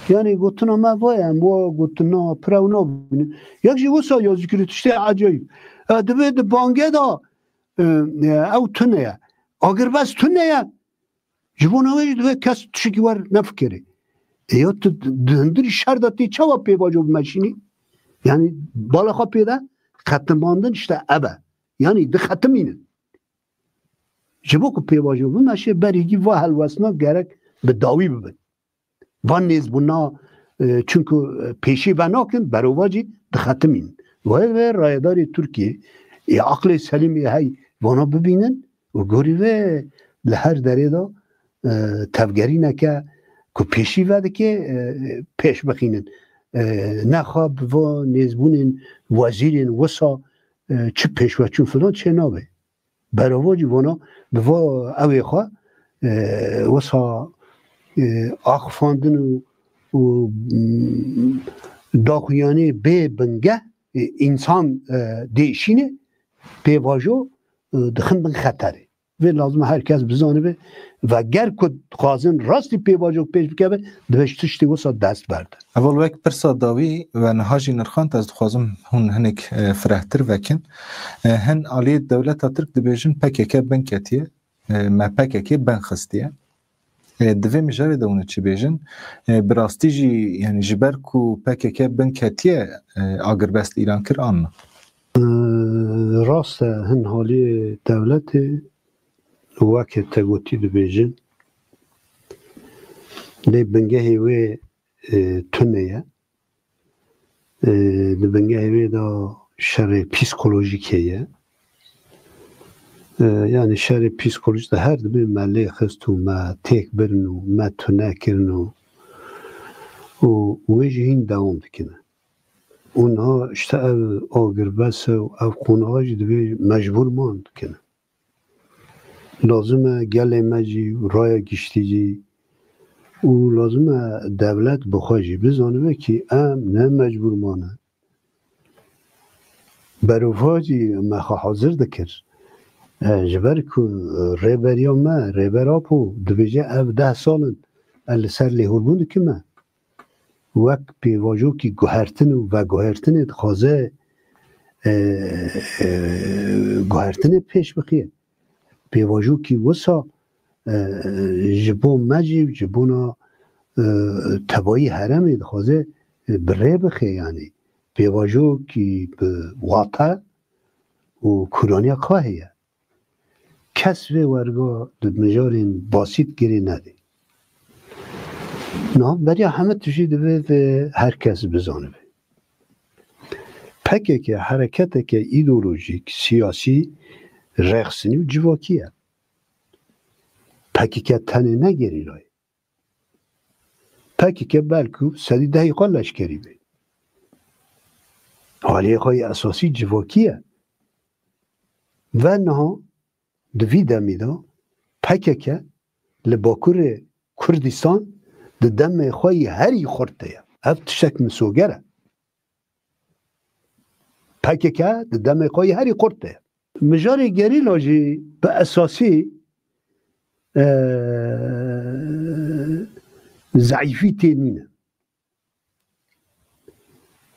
Yanî gotina me va ye, em wa gotina pirew nabînin. Yek jî wisa ya zikirî tiştê ecayîb. E, divê di bangê de, e, e, ew tune ye. Agirbest tune ye. Ji bona wê jî divê kes tiştekî wer nefikirê. E, ya tu di hundirî şer de tê çawa pêvajo bimeşînî? Yanî bala xwe pê de xetimandin işte ev e. Yanî dixetimînin. Ji bo ku pêvajo bimeşe, berî gî va helwestina gerek bi dawî bibin. Van nêzbûna, e, çunku, e, pêşî venakin, berovajî dixetimîn. Wayê ve rayedarê Tirkiyê, ê aqlê selîm ê hey vana bibînin û gorî ve li her derê de, e, tevgerîneke ku pêşî vedike, e, pêş bixînin. E, nexa bi va nêzbûnên wezîrên wisa, e, çi pêşveçûn filan çê nabe. Berava jî vana bi va ewê xwe, e, wisa, e, axifandin û, û, mm, daxuyanê bê bingeh, e, însan, e, dêşîne, pêvajo, e, dixin bin xeterê. Vê lazim e her kes bizanibe ve ger ku dixwazin rastî pêvajo pêş bikeve, divê ji tiştê wisa dest berdin. Heval, wek pirsa dawî we niha jî nirxand, ez dixwazim hûn hinek, e, firehtir vekin. E, hin aliyê dewleta Tirk dibêjin P K K bin ketiye, e, me P K K bin xistiye. E, di vê mijarê de hûn çi bêjin? E, bi rastî jî, yanî ji ber ku P K K bin ketiye, e, agirbest îlan kir an na? E, rast e, hin aliyê dewletê weke te gotî dibêjin. Lê bingehê wê, e, tune ye. E, di bingehê wê de şerê psîkolojîk heye. E, yanî şerê psîkolojîk de her dibê me lê xist û me têk birin û me tune kirin û, û wê jî hîn dewam dikine. Û niha işte ev agirbest e û ev qonaxa jî divê mecbûr man dikine. Lazim e gelê me jî û raya giştî jî û lazim e dewlet bi xwe jî bizanibe kî em ne mecbûr mane. Berovajî me xwe hazir dikir. E, ji ber ku, e, rêberiya me, Rêber Apo, dibêje ev deh sal in ez li ser lêhorbûn dikime. Wek pêvajokî guhertin û veguhertinê dixwaze, e, e, guhertinê pêş bixiye. Pêvajokî wisa, e, ji bo me jî, ji bona, e, tevayî herêmê dixwaze, e, bi rê bixe yanî. Pêvajokî bi wate û kûraniya xwe heye. Kes vê werga di mijarên basît girê nede. Niha beriya heme tiştî divê vê her kes bizanibe. P K K hereketeke îdeolojîk, siyasî, rêxistinî û civakî ye. P K K tenê ne gerîla ye. P K K belkû sedî dehî xwe leşkerî be. Aliyê xwe yê esasî civakî ye. Ve niha di vî demî de P K K li Bakurê Kurdistan di demê xwe yî herî xurt de ye. Ev tiştek misoger e. P K K di demê xwe yî herî xurt de ye. Mijarê gerîla jî bi esasî, e, zeîfî tê nîne.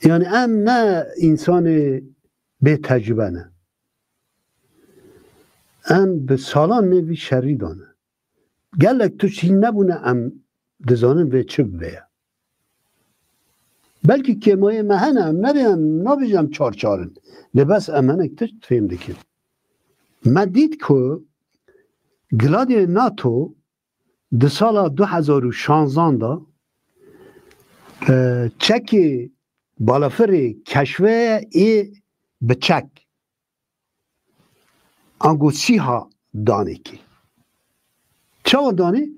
Yani em ne însanê bê tecrübe ne. Em bi salan nêvî şerî dane. Gelek tişt hîn nebûne em dizanin vê çi bibe ye. Belkî kêmayê me hene, em nebê, em nabêjin em çar çar in. Lê bes em hinek tişt fêm dikin. Me dît ku giladê nato di sala du hezar û şanzan de, e, çekê balafirê keşveye ê bi çek, ango sîha danê kê. Çawa danê?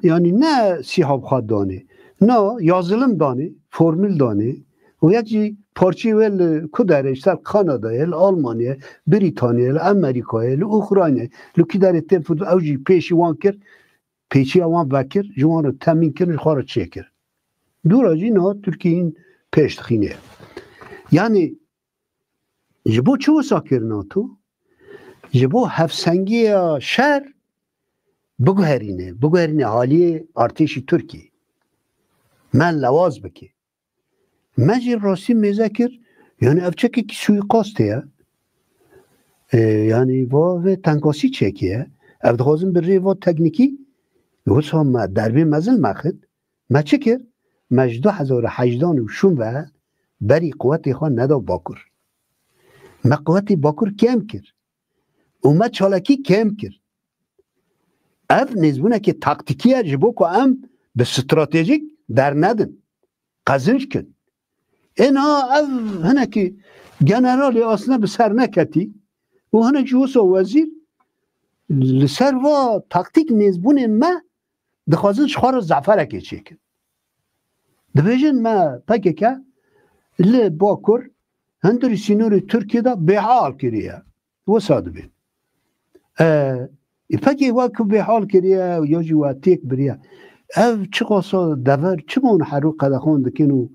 Yanî ne sîha bi xwe danê. Na, ya zilim danê, formîl danê. Û yek jî parçeyê wê li ku derê, ji ser Kanadayê, li Almanyayê, Brîtanyayê, li Amerîkayê, li Ukraynayê, li ku derê tên fût, ew jî pêşî wan kir, pêçiya wan vekir, ji wan re temîn kir, ji xwe re çêkir. Dûra jî niha Tirkiyên pêş dixîne. Yanî ji bo çi wisa kir NATO? Ji bo hevsengiya şer biguherîne, biguherîne aliyê artêşî Tirkî. Me lewaz bike. Me jî rastî mêze kir, yani ev çekekî suîqastê ye. E, yani va vê tenkasî çekiye. Ev dixwazin bi rê va teknîkî, wisa me derbê mezin me xit. Me çi kir? Me ji du hezar û hejdan û şûn ve berî quwetê xwe neda Bakur. Me quwetê Bakur kêm kir. Û me çalakî kêm kir. Ev nêzbûnekê taktîkî ye ji bo ku em bi stratejîk dernedin. Qezinc kin. Ê niha ev hinekî generalê asne bi ser neketî û hinek jî wisa wezîr li ser va taktîk nêzbûnên me dixwazin ji xwe re zeferekê çêkin. Dibêjin me P K K li Bakur hundirî sînorê Tirkiyê de bêhal kiriye. Wisa dibê. E, e, pekê we ku bêhal kiriye ya jî we têk biriye. Ev çiqasa dever, çima hûn herû qedexan dikin û,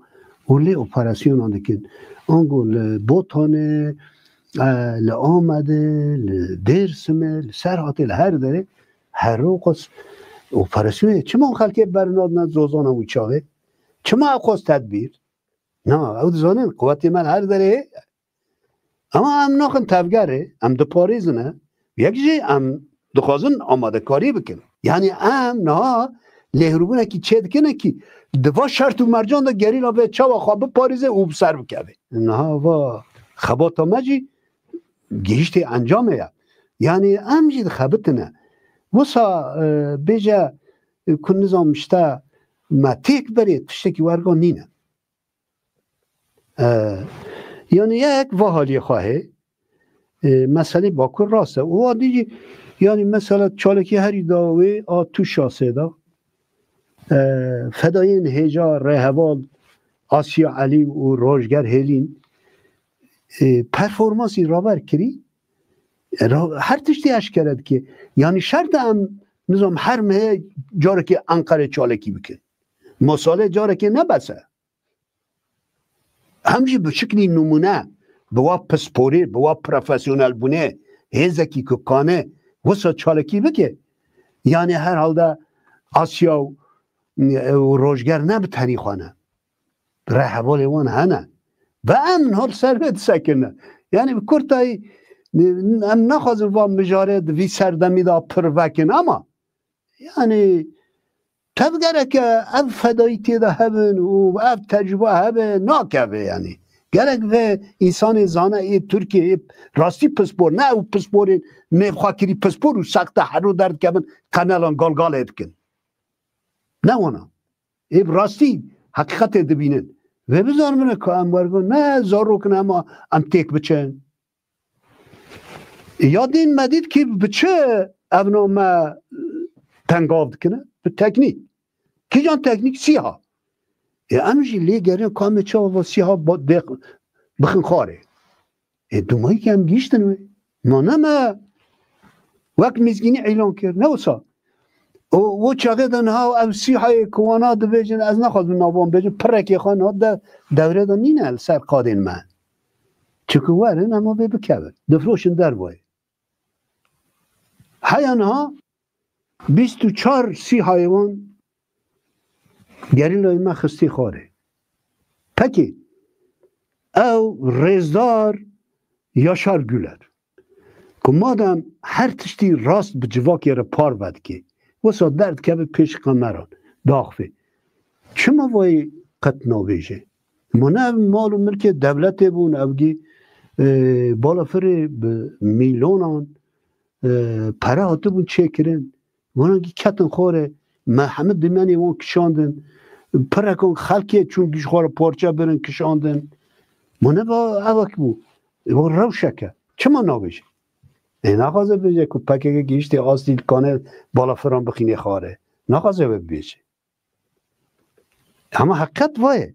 û lê operasyonan dikin? Ango li Botanê, e, li Amedê, li Dêrsimê, li Serhatê, li her derê herû qas operasyonê. Çima hûn xelkê bernadine zozana wî çaxê? Çima ew qas tedbîr? Na, ew dizanin, quwetê me li her derê heye. Ama em naxin tevgerê, em diparêzine. Yek jî em dixwazin amadekarî bikin. Yanî em niha lêhûrbûnekî çêdikine kî di va şert û mercan de gerîla vê çawa xwe biparêze û bi ser bikeve. Niha va xebata me jî gihiştê encamê ye. Yanî em jî dixebitine. Wisa, e, bêje, e, ku nizam işte me têk berê tiştekî werga nîne. E, yanî yek va haliyê xwe hê, e, meselê Bakur rast e. Û wa dî jî, yanî mesela çalakî herî dawî a tu şasê de, e, fedayên hêja rêheval Asya Elî û Rojger Hêlîn, e, performansî raber kirî, e, ra-, her tiştî eşkere dike. Yanî şert e em, nizam her mehê carekê Enqerê çalakî bikin. Mosalê carekê ne bes e. Hem jî bi şiklî nimûne, bi wa pisporî, bi wa profesyonelbûnê, hêzekî ku kane wisa çalakî bike. Yanî herhalde Asya û, û Rojger ne bi tenî xwe ne. Rêhevalê wan hene. Ve em niha li ser vê disekine. Yanî bi kurtayî, em naxwazin va mijarê di vî serdemî de pir vekin ama Yanî tev gereke ev fedayîtiyê de hebin û ev tecrûbe hebe nakeve yanî. Gerek vê însanê zane ê Tirkiyê ê rastî pispor, ne ew pisporên nêvxwekirî pispor û sexte herû derdikevin qenelan galgalê dikin. Ne wana. Ê bi rastî heqîqetê dibînin. Vê bizanibine ku em wergo ne zarok in ema em têk biçin. Ya din me dît ki bi çi evna me tengav dikine? Bi teknîk. Kîjan teknîk? Sîha. Ê em jî lê gerin ka em ê çawa va sîha ba-, dê-, bixin xwarê. Ê dumayî ki em gihîştin wê. Ma ne me wek mizgînî îlan kir. Ne wisa. O, o çaxê de niha ev sîhayê ku wana dibêjin, ez naxwazim navan bêjin, pirekê xwe niha de dewrê de nîne li ser qadên me. Çunku werin hema vê bikevin. Difroşin dervayê. Heya niha bîst û çar sîhayê wan gerîlayê me xistî xwarê. Pekî ew rêzdar Yaşar Güler. Ku madem her tiştî rast bi civakê re parve dike, wisa derdikeve pêş kameran, diaxivê. Çima vayî qet nabêje? Ma ne ev mal û milkê dewletê bûn, ev gî, e, balafirê bi mîlonan, e, pere hatibûn çêkirin. Wana gî ketin xwarê, me hemî dimenê wan kişandin. Pirekan xelkê çûn ji xwe re parçe birin, kişandin. Ma ne va evek bû. E, va rewşeke. Çima nabêje? Ê naxwaze bêje ku P K K gihiştê astî dikane balafiran bixînê xwarê. Naxwaze we bibêje. Ama heqet va ye.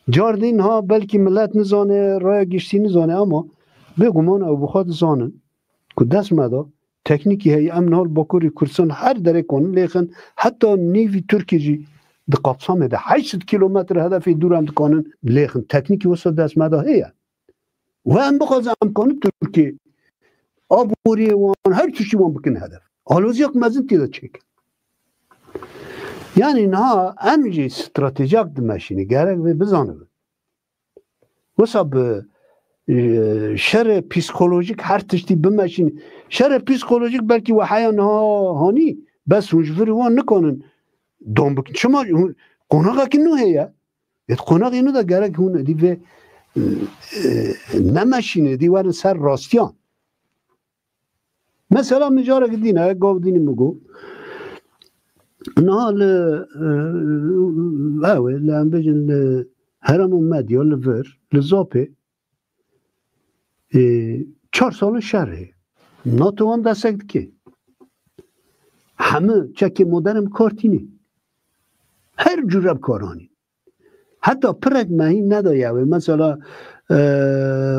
Car din ha belkî millet nizane, raya giştî nizane ama bêguman ew bi xwe dizanin ku dest me de teknîkî heye, em niha li Bakurê Kurdistan her derê kanin lêxin, heta nîvî Tirkî jî di kapsamê de heşt sed kîlometre hedefê dûr em dikanin lêxin. Teknîkî wisa dest me de heye. Û em bixwazin em kanin Tirkiyê aboriyê wan, her tiştî wan bikin hedef. Aloziyek mezin tê de çêkin. Yani niha em jî stratejiyek dimeşînin, gerek vê bizanibin. Wisa bi, e, şerê psîkolojîk her tiştî bimeşînin. Şerê psîkolojîk belkî we heya niha hanî, bes hûn ji vir wan nikanin dom bikin. Çima hûn, qonaxekî nû heye? Yê qonaxê nû de gerek hûn êdî vê, e, e, nemeşînin, êdî werin ser rastiyan. Mesela min carekî dîne, gav dînî min got. Niha li, e, ew ê, li em bêjin li herêma Medya, li vir, li Zapê, e, çar sal in şer heye. NATO wan destek dike. Hemû çekê modern bi kar tînê. Her cure bi kar anî. Heta pirek me hîn nedaye wê. Mesela, e,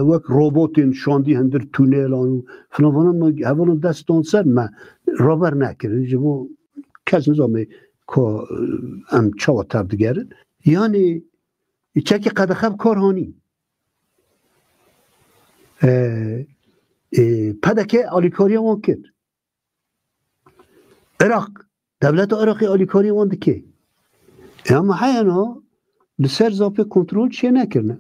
wek robotên şandî hundir tunelan û filan filan, me hevalên dest dan ser, me raber nekirin. Ji bo kes nizame ka, e, em çawa tevdigerin. Yani çekê qedexe bi kar hanî. E, e, P D K alîkariya wan kir. Iraq, dewleta Iraqê alîkariyê wan dike. E, ama heya niha li ser Zapê kontrol çê nekirine.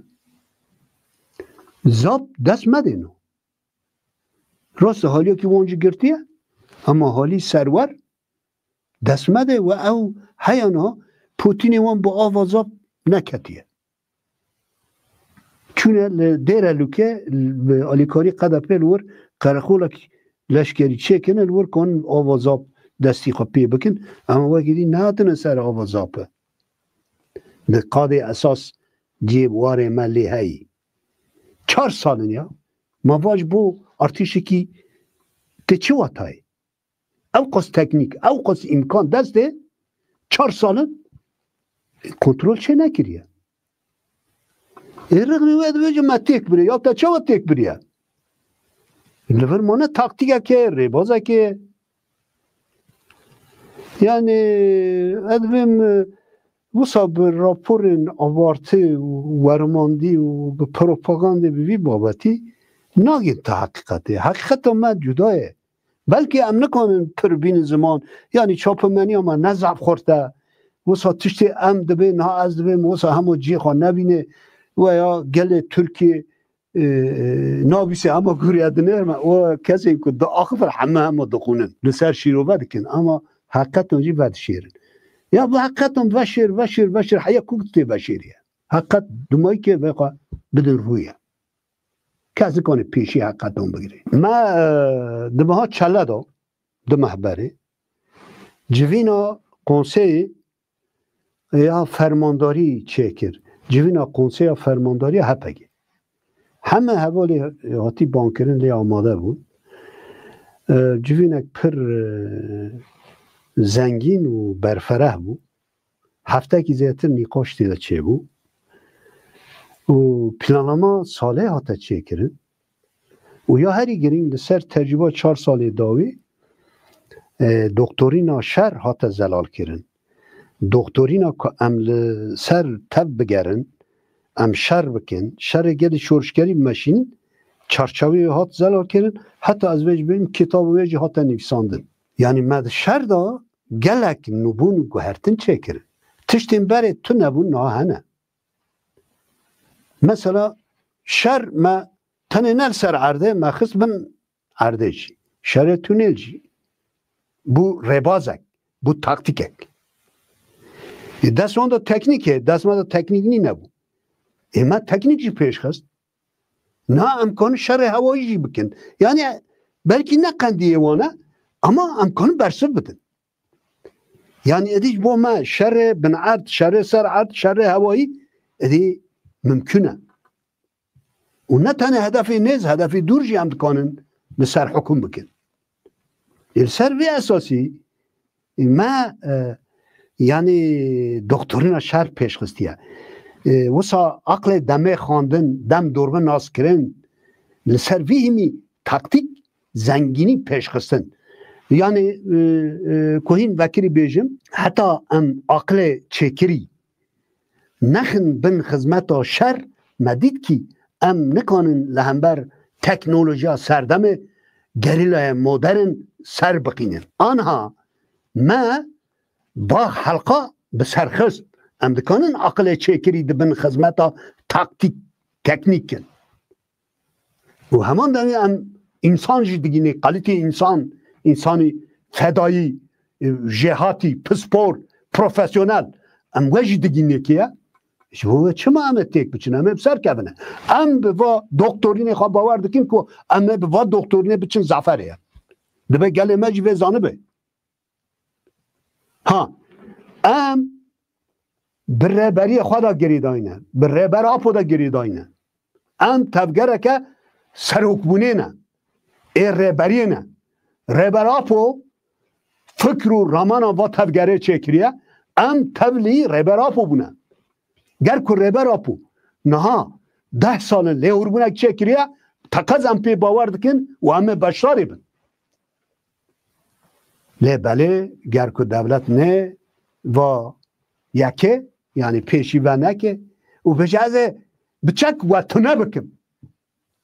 Zap dest me de niha. Rast e, haliyekî wan jî girtiye, ama halî serwer dest me de û ew heya niha Putinê wan bi ava Zap neketiye. Çûne li Dêrelûkê bi alîkarî Qedepê li wir qereqolek leşkerî çêkirine, li wir kanin ava Zap destî xwe pê bikin. Ama wekî dî nehatine ser ava Zapê. Di qadê esas cihê warê me lê heyî. Çar sal in ya. Ma va ji bo artîşekî tê çi watayê? Ew qas teknîk, ew qas îmkan destê çar sal in kontrol çê nekiriye. Ê rexnê we dibêje me têk biriye. Ya te çawa têk biriye? Li vir mane taktîkekê, rêbazekê. Yani ez dibêm, e, wisa bi raporên abartî û wermandî û bi propagandê bi vî babetî nagên te heqîqetê. Heqîqeta me cuda ye. Belkî em nikanin pir bînin ziman, yanî çapemeniya me ne zaf xurt e. Wisa tiştê em dibê, niha ez dibêm, wisa hema cihê xwe nebîne. Weya gelê Tirkiyê, e, e, nabîse hema guriya dinêrme. O kesên ku diaxifin heme hema dixwînin. Li ser şîrove dikin. Ama heqetan jî vedişêrin. Ya bi heqetan veşêr, veşêr, veşêr, heya ku tê veşêriye. Heqet dumayî ke vê xwe bidin rûye. Kes nikane pêşî heqetan bigire. Me, e, di meha çele de, du meh berê, civîna konseyê ya fermandarî çêkir. Civîna konseya fermandarî ya H P G. Heme hevalê hatî bankirin lê amade bûn. E, civînek pir, e, zengîn û berfereh bû. Heftekî zêdetir nîqaş tê de çêbû û planlama salê hate çêkirin û ya herî girîng li ser tecrûba çar salê dawî, e, doktorîna şer hate zelalkirin. Doktorîna ku em li ser tev bigerin, em şer bikin, şerê gelî şorişgerî bimeşînin, çarçewê wê hat zelalkirin, heta ez vê jî bêm, kitaba wê jî hate nivîsandin. Yanî me di şer de gelek nûbûn û guhertin çêkirin. Tiştên berê tune bûn, niha hene. Mesela şer me tenê ne li ser erdê, me xist bin erdê jî. Şerê tunêl jî. Bû rêbazek, bû taktîkek. Ê dest wan de teknîk heye, dest me de teknîk nîne bû. Ê me teknîk jî pêş xist. Niha em kanin şerê hewayî jî bikin. Yani belkî ne qendiyê wan e, ama em kanin bersiv bidin. Yani êdî ji bo me şerê bin erd, şerê ser erd, şerê hewayî êdî mimkun e. Û ne tenê hedefê nêz, hedefê dûr jî em dikanin li ser hukûm bikin. Ê li ser vê esasî Me, e, yanî doktorîna şer pêş xistiye. E, wisa aqlê demê xwendin, dem dorme naskirin, li ser vî hîmî taktîk zengînî pêş xistin. Yanî, e, e, ku hîn vekirî bêjim, heta em aqlê çêkirî nexin bin xizmeta şer, me dît kî em nikanin li hember teknolojiya serdemê gerîlayê modern ser biqînin. Anha me ba helqa bi ser xist. Em dikanin aqilê çêkirî di bin xizmeta taktîk, teknîk kin. Û heman demê em însan jî digînê, kalîtê însan, însanî fedayî, e, jêhatî, pispor, profesyonel. Em we jî digînê kê ye? Ji bo we çima em ê têk biçin? Em ê bi ser kevine. Em bi va doktorînê xwe bawer dikin ku em ê bi va doktorînê biçin zaferê ye. Dibe gelê me jî vê zanibe. Ha, em bi rêberiyê xwe de girêdayî ne, bi Rêber Apo de girêdayî ne. Em tevgereke serokbûnê ne, ê rêberiyê ne. Rêber Apo fikr û ramana va tevgerê çêkiriye, em tevlî Rêber Apo bûne. Ger ku Rêber Apo niha deh sal in lêhûrbûnek çêkiriye, teqez em pê bawer dikin û em ê beşdarê bin. Lê belê, ger ku dewlet nê va yekê, yanî pêşî veneke û bêje, ez ê bi çek we tune bikim.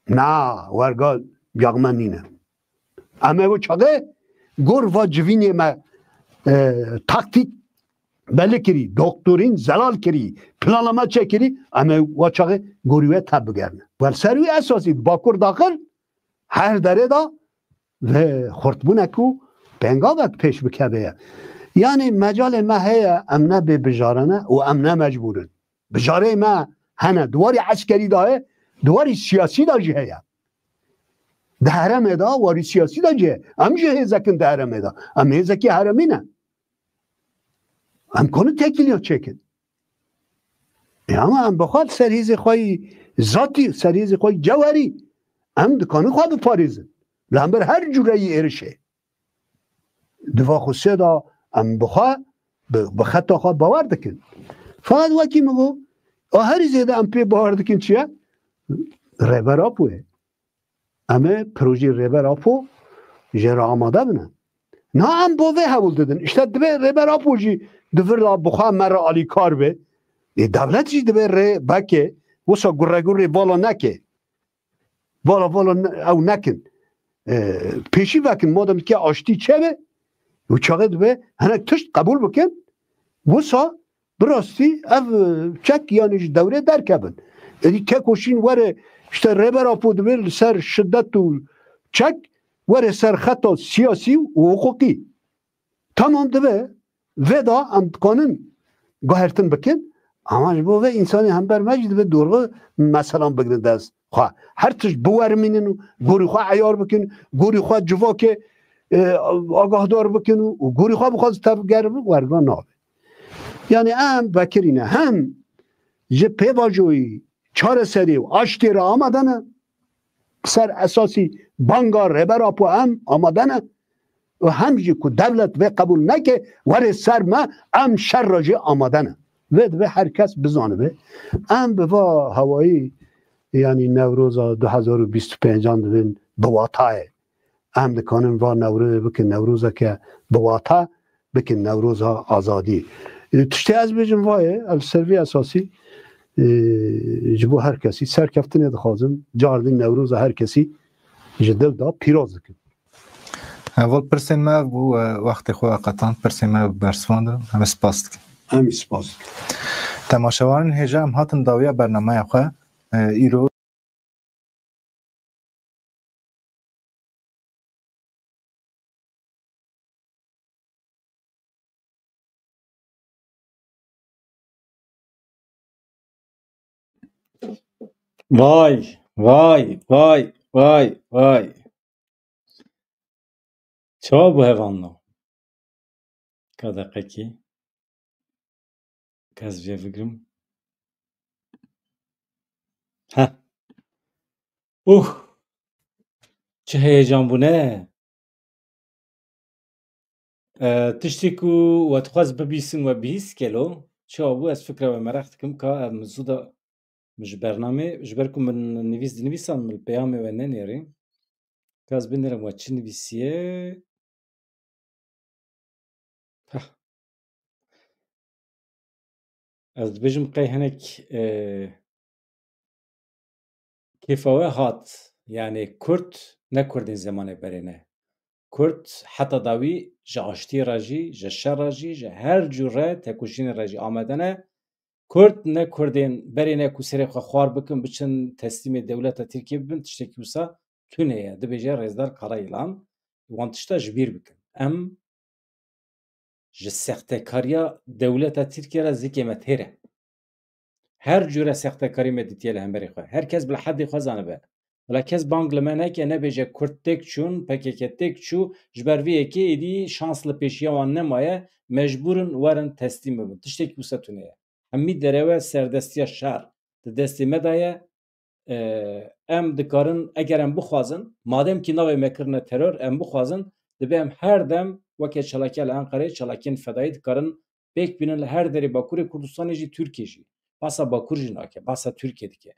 Na, werga, ya me nîne. Em ê wê çaxê gor va civînê me, e, taktîk belli kirî, doktorîn zelal kirî, planlama çêkirî, em ê wa çaxê gorî we tev bigerine. Wer ser wî esasî di Bakur daxil her derê de vê xurtbûnek û pêngavek pêş bikeve ye. Yanî mecalê me heye, em ne bê bijarane û em ne mecbûr in. Bijareyê me hene, di warî eskerî de heye, di warî siyasî de jî heye. Di herêmê de, warî siyasî de jî heye. Em jî hêzek in di herêmê de. Em hêzekî herêmî ne. Em kanin têkiliya çêkin. E, ama em bi xwe li ser hêzê xwe yî zatî, ser hêzê xwe yî cewherî, em dikanin xwe biparêzin. Li hember her cûreyî êrişê. Di va xwe sê de em bi xwe, bi, bi xeta xwe bawer dikin. Feqet wekî min got, a herî zêde em pê bawer dikin çi ye? Rêber Apo ye. Em ê projeyê Rêber Apo jê re amade bine. Niha em bo vê hewl didin. Îşte divê Rêber Apo jî di vir de bi xwe me re alîkar be. Ê, dewlet jî divê rê veke, wisa guregurê vala neke. Vala vala ne-, ew nekin. E, pêşî vekin, madem ke aştî çêbe, û çaxê dibe hinek tişt qebûl bikin, wisa bi rastî ev, e, çek yanî ji dewrê derkevin. Êdî têkoşîn were, işte Rêber Apo divê li ser şidet û çek were ser xeta siyasî û hiqûqî. Tamam dibe, vê de em dikanin guhertin bikin, ama ji bo vê însanê hember me jî divê dorxî meselan bigrin dest xwe. Her tişt biwerimînin û gorî xwe eyar bikin, gorî xwe civakê, e, agahdar bikin û, û gorî xwe bixwazin tevger bin, werga nabe. Yanî em vekirî ne, hem ji pêvajoyî, çareserî û aştî re amade ne, ser esasî banga Rêber Apo em amade ne û hem jî ku dewlet vê qebûl neke, werê ser me, em şer re jî amade ne. Vê divê her kes bizanibe. Em bi va hawayî, yanî Newroza du hezar û bîst û pêncan dibin bi watayê. Em dikanin va Newrozê bikin Newrozeke bi wata, bikin Newroza azadî. E, tiştê ez bêjim va ye, ez li ser vê esasî, e, ji bo her kesî serkeftinê dixwazim. Cardî Newroza her kesî ji dil de pîroz dikim. Heval pirsên me bû, e, wextê xwe qetand, pirsên me bersivandin. Em ê spas dikin. Em ê spas dikin. Temaşevanên hêja, em hatin dawiya bernameya xwe, e, îro. Vay, vay, vay, vay, vay. Çawa bû hevalno? Ka deqekî. Ka ez vê bigrim. Heh. Uh! Çi heyecan bûne. E, tiştê ku we dixwest bibîsin we bihîst kelo. Çawa bû? Ez fikra we meraq dikim ka ev min zû da min ji bernamê, ji ber ku min nivîs dinivîsan, min li peyamê we nenêrî. Ka ez binêrim we çi nivîsiye? Heh. Ez dibêjim qey hinek, e, kêfa we hat. Yani Kurd ne Kurdên zemanê berê ne. Kurd heta dawî ji aştiyê re jî, ji şer re jî, ji her cûre tekoşînê re jî amade ne. Kurd ne Kurdên berê ne ku serê xwe xwar bikin, biçin teslîmê dewleta Tirkiyê bibin, tiştekî wisa tune ye. Dibêje Rêzdar Karayilan, wan tişta ji bîr bikin. Em ji sextekariya dewleta Tirkiye re zikê me têr e. Her cure sextekarî me dîtiye li hemberî xwe. Her kes bila hedê xwe zanibe. Bila kes bang li me neke, nebêje Kurd têk çûn, P K K têk çû, ji ber vê yekê êdî şans li pêşiya wan nemaye, mecbûr in werin teslîm bibin. Tiştekî wisa tune ye. Hemî derewe serdestiya şer di destê me de ye. E, em dikarin, eger em bixwazin, madem kî navê me kirine teror, em bixwazin, dibe em her dem weke çalakiya li Enqereyê, çalakiyên fedayî dikarin pêk bînin li her derê Bakurê Kurdistanê jî, Tirkiyê jî. Basa Bakur jî nake, basa Tirkiyê dike.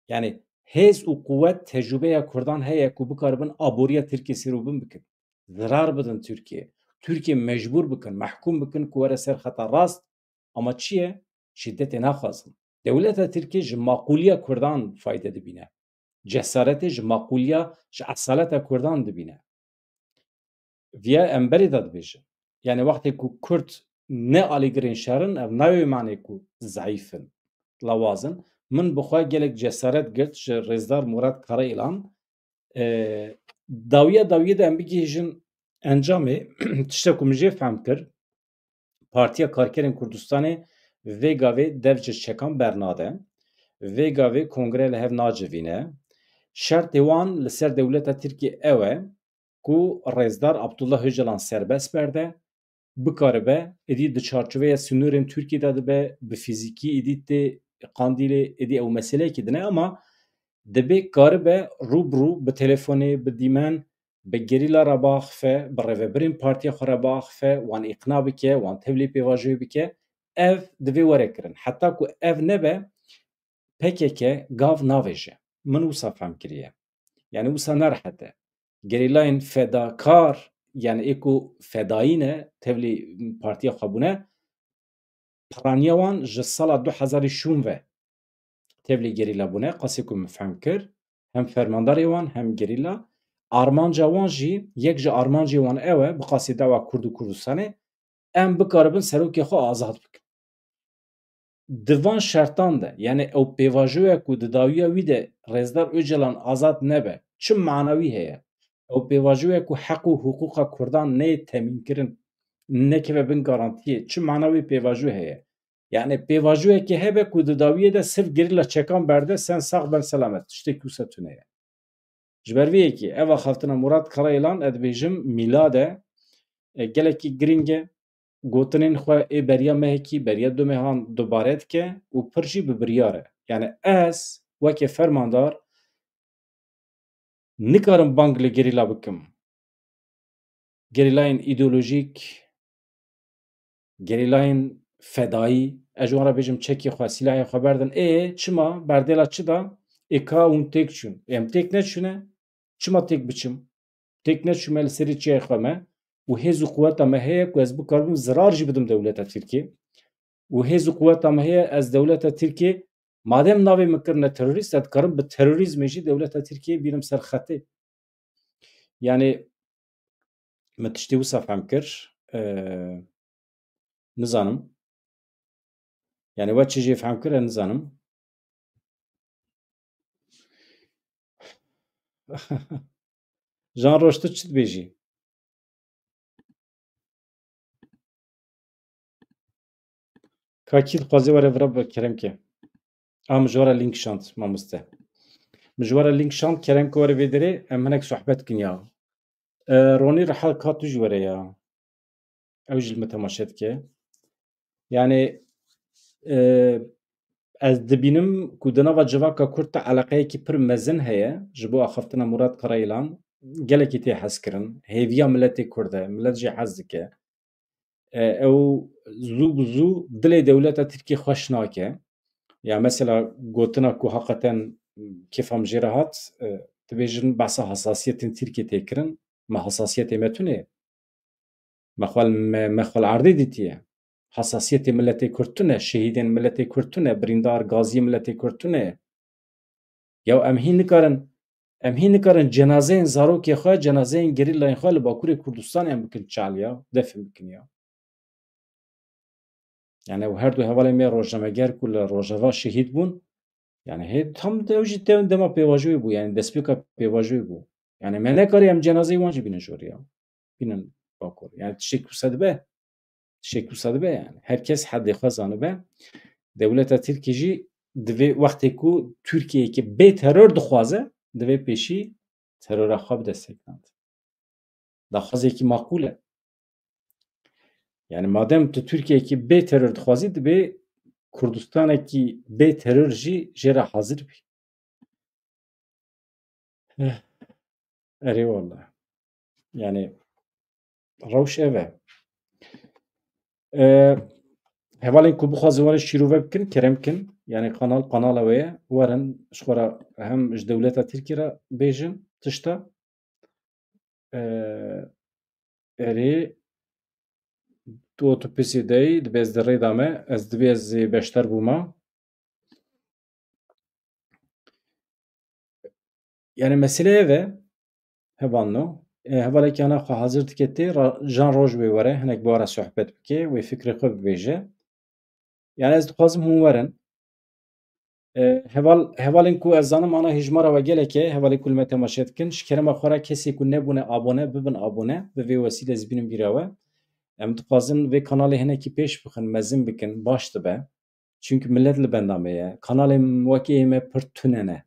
Yani hêz û quwet, tecrûbeya Kurdan heye ku bikaribin aboriya Tirkiyê sêr û bin bikin. Zirar bidin Tirkiyê. Tirkiyê mecbûr bikin, mehkûm bikin ku were ser xeta rast. Ama çi ye? Şîdetê naxwazin. Dewleta Tirkiyê ji maqûliya Kurdan fayde dibîne. Cesaretê ji maqûliya, ji esaleta Kurdan dibîne. Viya em berê de dibêjin. Yani wextê ku Kurd ne alîgirên şer in, ev nayê manê ku zeîf in, lawaz in. Min bi xwe gelek cesaret girt ji Rêzdar Murat Karayilan. E, dawiya dawiyê de em bigihîjin encamê, tiştek ku min jê fehm kir, Partiya Karkerên Kurdistanê vê gavê dev ji çekan bernade. Vê gavê kongre li hev nacivîne. Şertê wan li ser dewleta Tirkiyê ew e ku Rêzdar Abdullah Ocalan serbest berde, bikaribe, êdî di çarçoveya sînorên Tirkiyê de dibe, bi fîzîkî êdî tê Qandîlê, êdî ew meseleyekî din e, ama dibê karibe rû bi rû, bi telefonê, bi dîmen, bi gerîla re biaxife, bi rêvebirên partiya xwe re biaxife, wan îqna bike, wan tevlî pêvajoyê bike. Ev divê were kirin. Heta ku ev nebe, P K K gav navêje. Min wisa fehm kiriye. Yani wisa ne rehet e. Gerîlayên fedakar, yani ê ku fedayî ne, tevlî partiya xwe bûne, piraniya wan ji sala du hezarî şûn ve tevlî gerîla bûne, qasê ku min fehm kir, hem fermandarê wan hem gerîla. Armanca wan jî, yek ji armancê wan ew e, bi qasê dawa Kurd û Kurdistanê, em bikaribin serokê xwe azad bikin. Di van şertan de, yani ew pêvajoya ku di dawiya wî de Rêzdar Ocalan azad nebe, çi mana wî heye? Ew pêvajoya ku heq û hiqûqa Kurdan neyê temînkirin, nekeve bin garantiyê, çi mana wî pêvajo heye? Yani pêvajoyekê hebe ku di dawiyê de sirf gerîla çekan berde, sen sax ben selamet, tiştekî wisa tune ye. Ji ber vê yekê, ev axaftina Murat Karayilan, ez dibêjim, mîlad e, e, gelekî girîng e. Gotinên xwe ê beriya mehekî, beriya du mehan dubare dike û pir jî bi biryar e. Yani ez weke fermandar nikarim bang li gerîla bikim. Gerîlayên îdeolojîk, gerîlayên fedayî, ez ji wan re bêjim çekê xwe, sîlahê xwe berdin. Ê, çima? Berdêla çi da? Ê ka hûn têk çûn. Ê, em têk neçûne? Çima têk biçim? Têk neçûme, li serî çiyayê xwe me û hêz û quweta me heye ku ez bikaribim zirar jî bidim dewleta Tirkiyê. Û hêz û quweta me heye ez dewleta Tirkiyê, madem navê min kirine terorîst, ez dikarim bi terorîzmê jî dewleta Tirkiyê bînim ser xetê. Yani min tiştê wisa fehm kir. Ee, nizanim. Yani we çi jê fehm kir, ez nizanim. Jan Roj, tu çi dibêjî? Ka kî dixwaze were vira bi kerem ke. A, min ji we re link şand, mamoste. Min ji we re link şand, kerem ke were vê derê, em hinek sohbet kin ya. E, Ronî Rihal, ka tu jî were ya. Ew jî li min temaşe dike. Yani, e, ez dibînim ku di nava civaka Kurd de eleqeyekî pir mezin heye ji bo axaftina Murat Karayilan. Gelekî tê hezkirin. Hêviya miletê Kurd e. Milet jî hez dike. e, ew zû bi zû dilê dewleta Tirkiyê xweş nake. Ya mesela gotina ku heqeten kêfa min jê re hat, e, dibêjin behsa hesasiyetên Tirkiyê tê kirin. Me hesasiyetê me tune. Me xwe li me, me xwe li erdê dîtiye. Hesasiyetê miletê Kurd tune, şehîdên miletê Kurd tune, birîndar gaziyê miletê Kurd tune. Ya em hîn nikarin, em hîn nikarin cenazeyên zarokê xwe, cenazeyên gerîlayên xwe li Bakurê Kurdistanê em bikin çal ya, defin bikin ya. Yani ew her du hevalên me rojnameger ku li Rojava şehîd bûn, yani hê tam de ew jî dem-, dema pêvajoyê bû, yani destpêka pêvajoyê bû. Yani me nekarî em cenazeyê wan jî bînin jorê ya. Bînin Bakur. Yani tiştê ku se dibe, tiştê ku se dibe yani. Her kes hedê xwe zanibe. Dewleta Tirkî jî divê wextê ku Tirkiyeyekî bê teror dixwaze, divê pêşî terora xwe bide sekinand. Daxwazekî maqûl e. Yani madem tu Tirkiyeyekî bê teror dixwazî, dibê Kurdistanekî bê teror jî jê re hazir bî. Eh, erê wala. Yani rewş ev e. E, hevalên ku bixwazin were şîrove bikin, kerem kin. Yani kanal, kanala we ye. Werin ji xwe re hem ji dewleta Tirkî re bêjin tişta. E, erê, tu, tu pisî dey, dibe ez di rê de me, ez dibê ez ê beşdar bûma. Yani mesele ev e, hevalno. E, hevalekî ana xwe hazir dike tê, ra-, jan roj wê were, hinek bi we re sohbet bike, wê fikrê xwe bibêje. Yani ez dixwazim hûn werin. E, heval, hevalên ku ez zanim ana hêjmara we gelek e, hevalên ku li me temaşe dikin, ji kerema xwe re kesê ku nebûne abone, bibin abone, bi vê wesîle ez bînim bîra we. Em dixwazin vê kanalê hinekî pêş bixin, mezin bikin, baş dibe. Çimkî milet li benda me ye. Kanalên wekî ê me pir tune ne.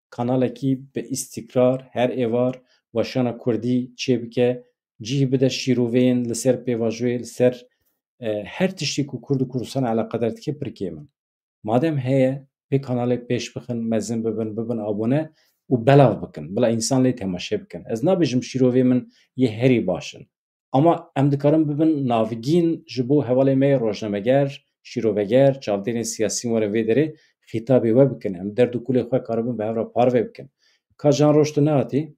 Kanalekî bi îstîkrar, her êvar weşana kurdî çêbike, cih bide şîroveyên li ser pêvajoyê, li ser, e, her tiştî ku Kurd û Kurdistan eleqedar dike pir kêm in. Madem heye, pê kanalê pêş bixin, mezin bibin, bibin abone û belav bikin. Bila însan lê temaşe bikin. Ez nabêjim şîrovê min yê herî baş in. Ama em dikarin bibin navgîn ji bo hevalê me yê rojnameger, şîroveger, çavdêrên siyasî werin vê derê xîtabê we bikin. Em derd û kulê xwe karibin bi hev re parve bikin. Ka Can Roj tu nehatî?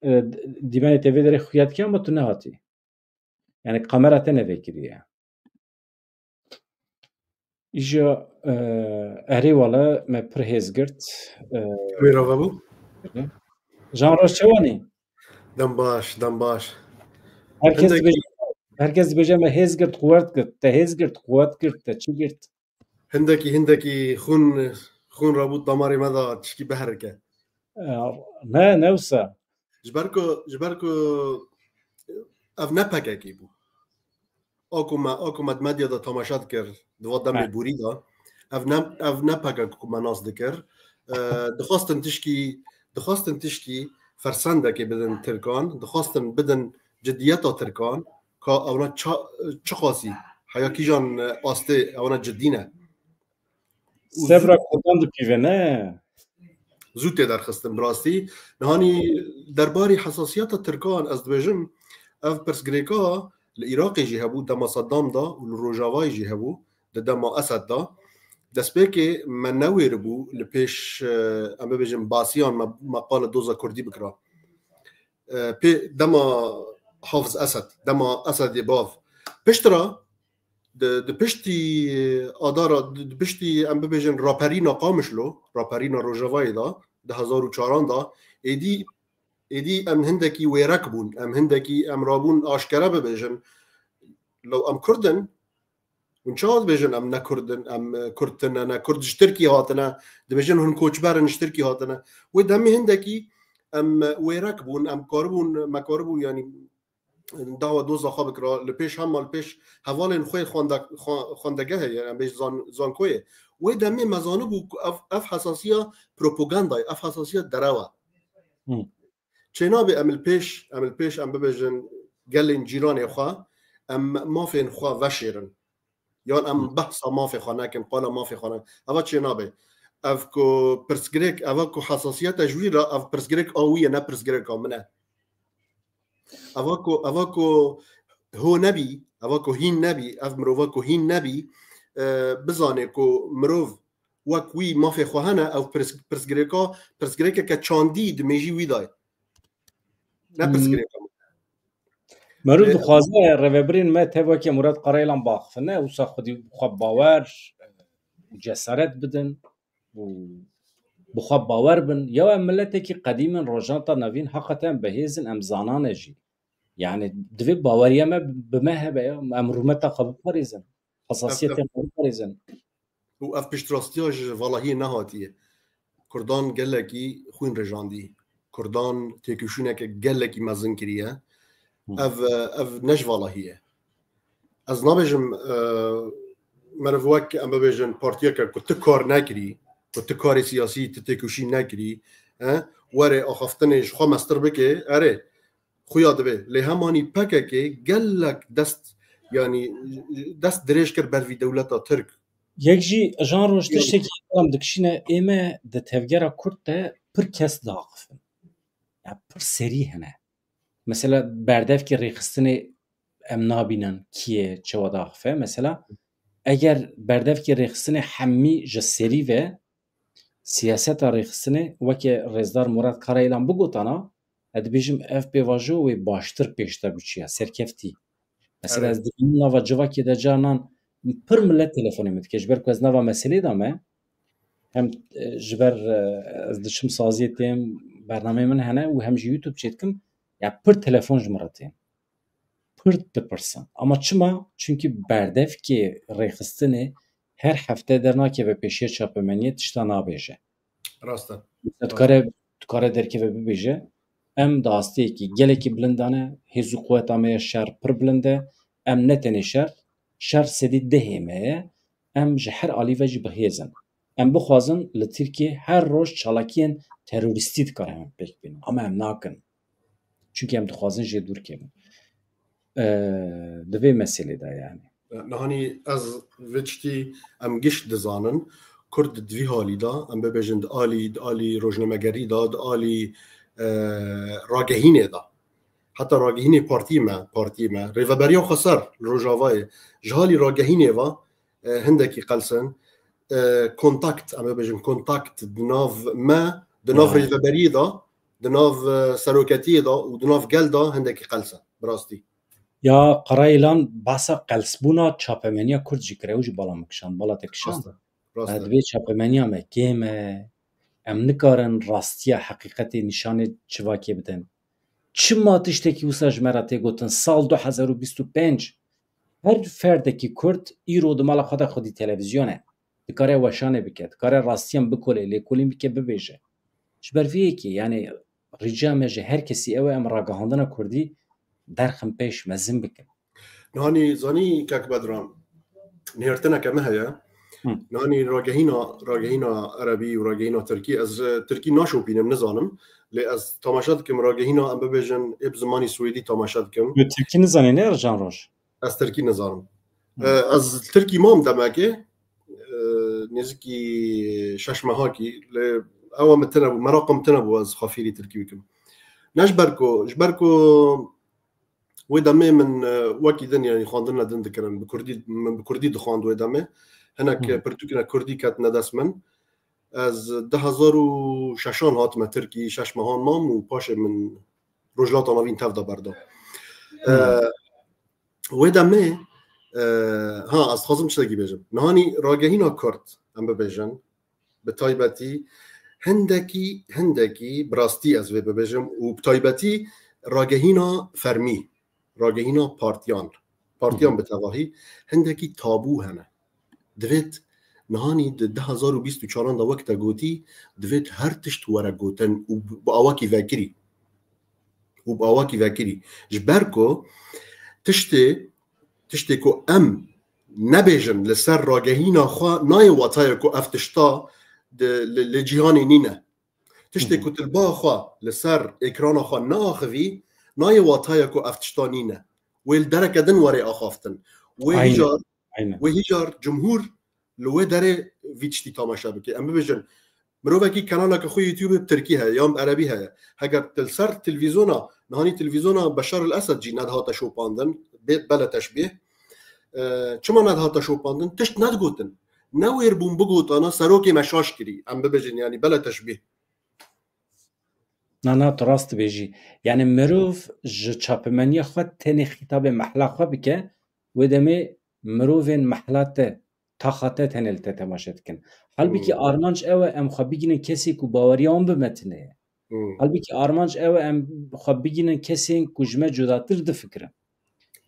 E, d-, dîmenê te vê derê xuya dike ama tu nehatî. Yani kamera te nevekiriye. Îja, e, erê wala me pir hêz girt. E, Wê rava bû? Can Roj çewanî? Dem baş, dem baş. Herkes Hindek- dibêje, herkes dibêje me hêz girt, quwet girt, te hêz girt, quwet girt, te çi girt? Hindekî, hindekî xûn, xûn rabû damarê me da tişkî beherike. E, ne, ne wisa. Ji ber ku, ji ber ku ev ne P K K bû. A ku me, a ku me di medya de temaşe dikir, di va demê He. borî de, ev ne, ev ne P K K ku me nas dikir. E, dixwastin tişkî, dixwastin tişkî fersendekê bidin Tirkan, dixwastin bidin cidiyeta Tirkan, ka ewna ça-, çiqasî, heya kîjan astê ewna cidî ne. Û Sebra zû Kurdan dipîve, ne? Zû tê derxistin, bi rastî. Nihanî derbarî hesasiyeta Tirkan, ez dibêjim, ev pirsgirêka li Iraqê jî hebû, dema Saddam da û li Rojavayê jî hebû, di dema Esed da. Destpêkê me newêribû li pêş, e, em bibêjin, basiyan me, me qala doza Kurdî bikira. E, pê dema Hafiz Esed, dema Esedê bav. Piştre, di, di piştî adara, di, di piştî, em bibêjin, raperîna Qamişlo, raperîna Rojavayê de, di hezar û çaran de, êdî, êdî em hindekî wêrek bûn, em hindekî, em rabûn aşkere bibêjin, lew em Kurd in, hûn çawa dibêjin em ne Kurd in, em, e, Kurd tune ne, Kurd ji Tirkî hatine, dibêjin hûn koçber in ji Tirkî hatine. Wê demê hindekî em, e, wêrek bûn, em karibûn, me karibû, yanî, dawa doza xwe bikira, li pêş hema li pêş hevalên xwe xwende-, xwe-, xwendegehê ye, em bêj zan-, zankoyê. Wê demê me zanibû ku ev, ev hesasiya propagandayê, ev hesasiya derew e. Hı. Çênabe em li pêş, em li pêş, em bibêjin gelên cîranê xwe, em mafên xwe veşêrin. Yan em Hı. behsa mafê xwe nekin, qala mafê xwe nekin. Eva çênabe. Ev ku pirsgirêk, eva ku hesasiyete ji wî re, ev pirsgirêk a wî ye, ne pirsgirêka min e. Eva ku, eva ku ho nebî, Eva ku hîn nebî, ev mirova ku hîn nebî, e, bizane ku mirov wek wî mafê xwe hene, ew pirs-, pirsgirêka, pirsgirêkeke çandî di mêjî wî de ye. Ne Hmm. pirsgirêka. Meriv Ê, dixwaze rêvebirên me tev weke Murat Karayilan biaxifine, wisa xwedî xwe bawer û cesaret bidin û bi xwe bawer bin. Ya em miletekî qedîm in, rojanta navîn heqeten bihêz in, em zanan e jî. Yani divê baweriya me bi me hebe ya, em rûmeta xwe biparêzin, hesasiyetên xwe biparêzin. Û ev piştrastiya ji valahiyê nehatiye. Kurdan gelekî xwîn rijandî. Kurdan têkoşîneke gelekî mezin kiriye. Hı. Ev, ev ne ji valahî ye. Ez nabêjim, e, meriv wek em bibêjin partiyeke ku ti kar nekirî, ku ti karê siyasî, ti têkoşîn nekirî, e, were axaftinê ji xwe mestir bike, erê, xuya dibe. Lê hemanî P K K gelek dest, yanî dest dirêj kir ber vî dewleta Tirk. Yek jî jan roj Yok. tiştekî em dikişîne, ê me di tevgera Kurd de pir kes diaqifin. Ya pir serî hene. Mesela berdevkê rêxistinê em nabînin kî ye, çawa diaxife. Mesela eger berdevkê rêxistinê hemî ji serî ve siyaseta rêxistinê weke Rêzdar Murat Karayilan bigotana, ez dibêjim ev pêvajo wê baştir pêş de biçiya, serkeftî. Mesela Evet. ez dibînim nava civakê de carinan pir milet telefonê min dike. Ji ber ku ez nava meselê de me, hem, e, ji ber, e, ez diçim saziyê têm, bernameyê min hene û hem jî YouTube çêdikim, ya pir telefon ji min re tên. Pir dipirsin. Ama çima? Çunkî berdevkê rêxistinê her hefte dernakeve pêşiya çapemeniyê tişta nabêje. Rast e. Mesela dikare, dikare derkeve bibêje, em di asteyekî gelekî bilind de ne, hêz û quweta me ya şer pir bilind e, em ne tenê şer, şer sedî dehê me ye, em ji her alî ve jî bihêz in. Em bixwazin li Tirkiyê her roj çalakiyên terorîstî dikare em pêk bînin. Ama em nakin. Çunkî em dixwazin jê dûr kevin. Ee, di vê meselê de yani. Nihanî ez vê tiştî em giş dizanin. Kurd di vî halî de, em bibêjin di alî, di alî rojnamegerî de, di alî, e, ragehînê de. Heta ragehînê partiyê me, partiyê me, rêveberiya xweser li Rojavayê, ji halî ragehînê ve, e, hindekî qels in. E, kontakt, em bibêjin kontakt di nav me, di nav Ya. rêveberiyê de, di nav, e, seroketiyê de û di nav gel de hindekî qels e, bi rastî. Ya Karayilan bahsa qelsbûna çapemeniya Kurd jî kire, ew jî bala min kişand, bala te kişand. Rast e, rast e. Divê çapemeniya me kêm e. Em nikarin rastiya heqîqetê nîşanê civakê bidin. Çima tiştekî wisa ji me re tê gotin? Sal du hezar û bîst û pênc her ferdekî Kurd îro di mala xwe de xwedî televîzyon e. Dikare weşanê bike, dikare rastiyan bikole, lêkolîn bike, bibêje. Ji ber vê yekê, yani rica me ji her kesî ew e, em ragihandina Kurdî derxin pêş, mezin bikin. Nihanî zanî kek Bedran, nêrtineke me heye. Hı. Nihanî ragehîna, ragehîna erebî û ragehîna tirkî, ez, e, tirkî naşopînim, nizanim. Lê ez tamaşe dikim, ragehîna em bibêjin ê bi zimanî swêdî tamaşe dikim. Tu tirkî nizanî ne Ercan Roj? Ez tirkî nizanim. Hı. E, ez tirkî mam demekê, e, nêzikî şeş mehakî, lê ew min tine bû, meraq min tine bû ez xafîrî tirkî bikim. Ne ji ber ku, ji ber ku wê demê min, e, wekî din, yanî xwendina din dikirin. Bi kurdî, min bi kurdî dixwand wê demê. Hinek Hı. pirtûkine kurdî ketine dest min. Ez du hezar û şeşan hatime Tirkî, şeş mehan mam û paşê min Rojhilata Navîn tev de berda. Hı. E, wê demê, e, ha, ez dixwazim tiştekî bêjim. Nihanî ragehîna Kurd, em bibêjin, bi taybetî hindekî, hindekî bi rastî ez vê bibêjim û bi taybetî ragehîna fermî, ragehîna partiyan, partiyan Hı hı. bi tevahî hindekî tabû hene. Divêt nihanî di du hezar û bîst û çaran de wek te gotî, divêt her tişt were gotin û bi, bi awakî vekirî. Û bi awakî vekirî. Ji ber ku tiştê, tiştê ku em nebêjin li ser ragehîna xwe nayê watayê ku ev tişta di, li, li cîhanê nîne. Tiştê Hı hı. ku tu li ba xwe li ser ekrana xwe neaxivî, nayê watayê ku ev tişta nîne. Wê li dereke din were axaftin. Wê Aynen. hîjar, Aynen. wê hîjar cumhur li wê derê vî tiştî tamaşe bike. Em bibêjin, mirovekî kanaleke xwe YouTube bi tirkî heye, yan bi erebî heye. Heger tu li ser televîzyona, nihanî televîzyona Beşar el Esed jî nedihate şopandin, bê, bele teşbîh. E, çima nedihate şopandin? Tişt nedigotin. Ne wêr bûn bigotana serokê me şaş kirî. Em bibêjin, yanî bele teşbîh. Na, na, tu rast dibêjî. Yani mirov ji çapemeniya xwe tenê xîtabê mehla xwe bike, wê demê mirovên mehla te, taxa te tenê li te temaşe dikin. Halbikî Hmm. armanc ew e em xwe bigînin kesê ku baweriya wan bi me tune ye. Hmm. Halbikî armanc ew e em xwe bigînin kesên ku ji me cudatir difikirin.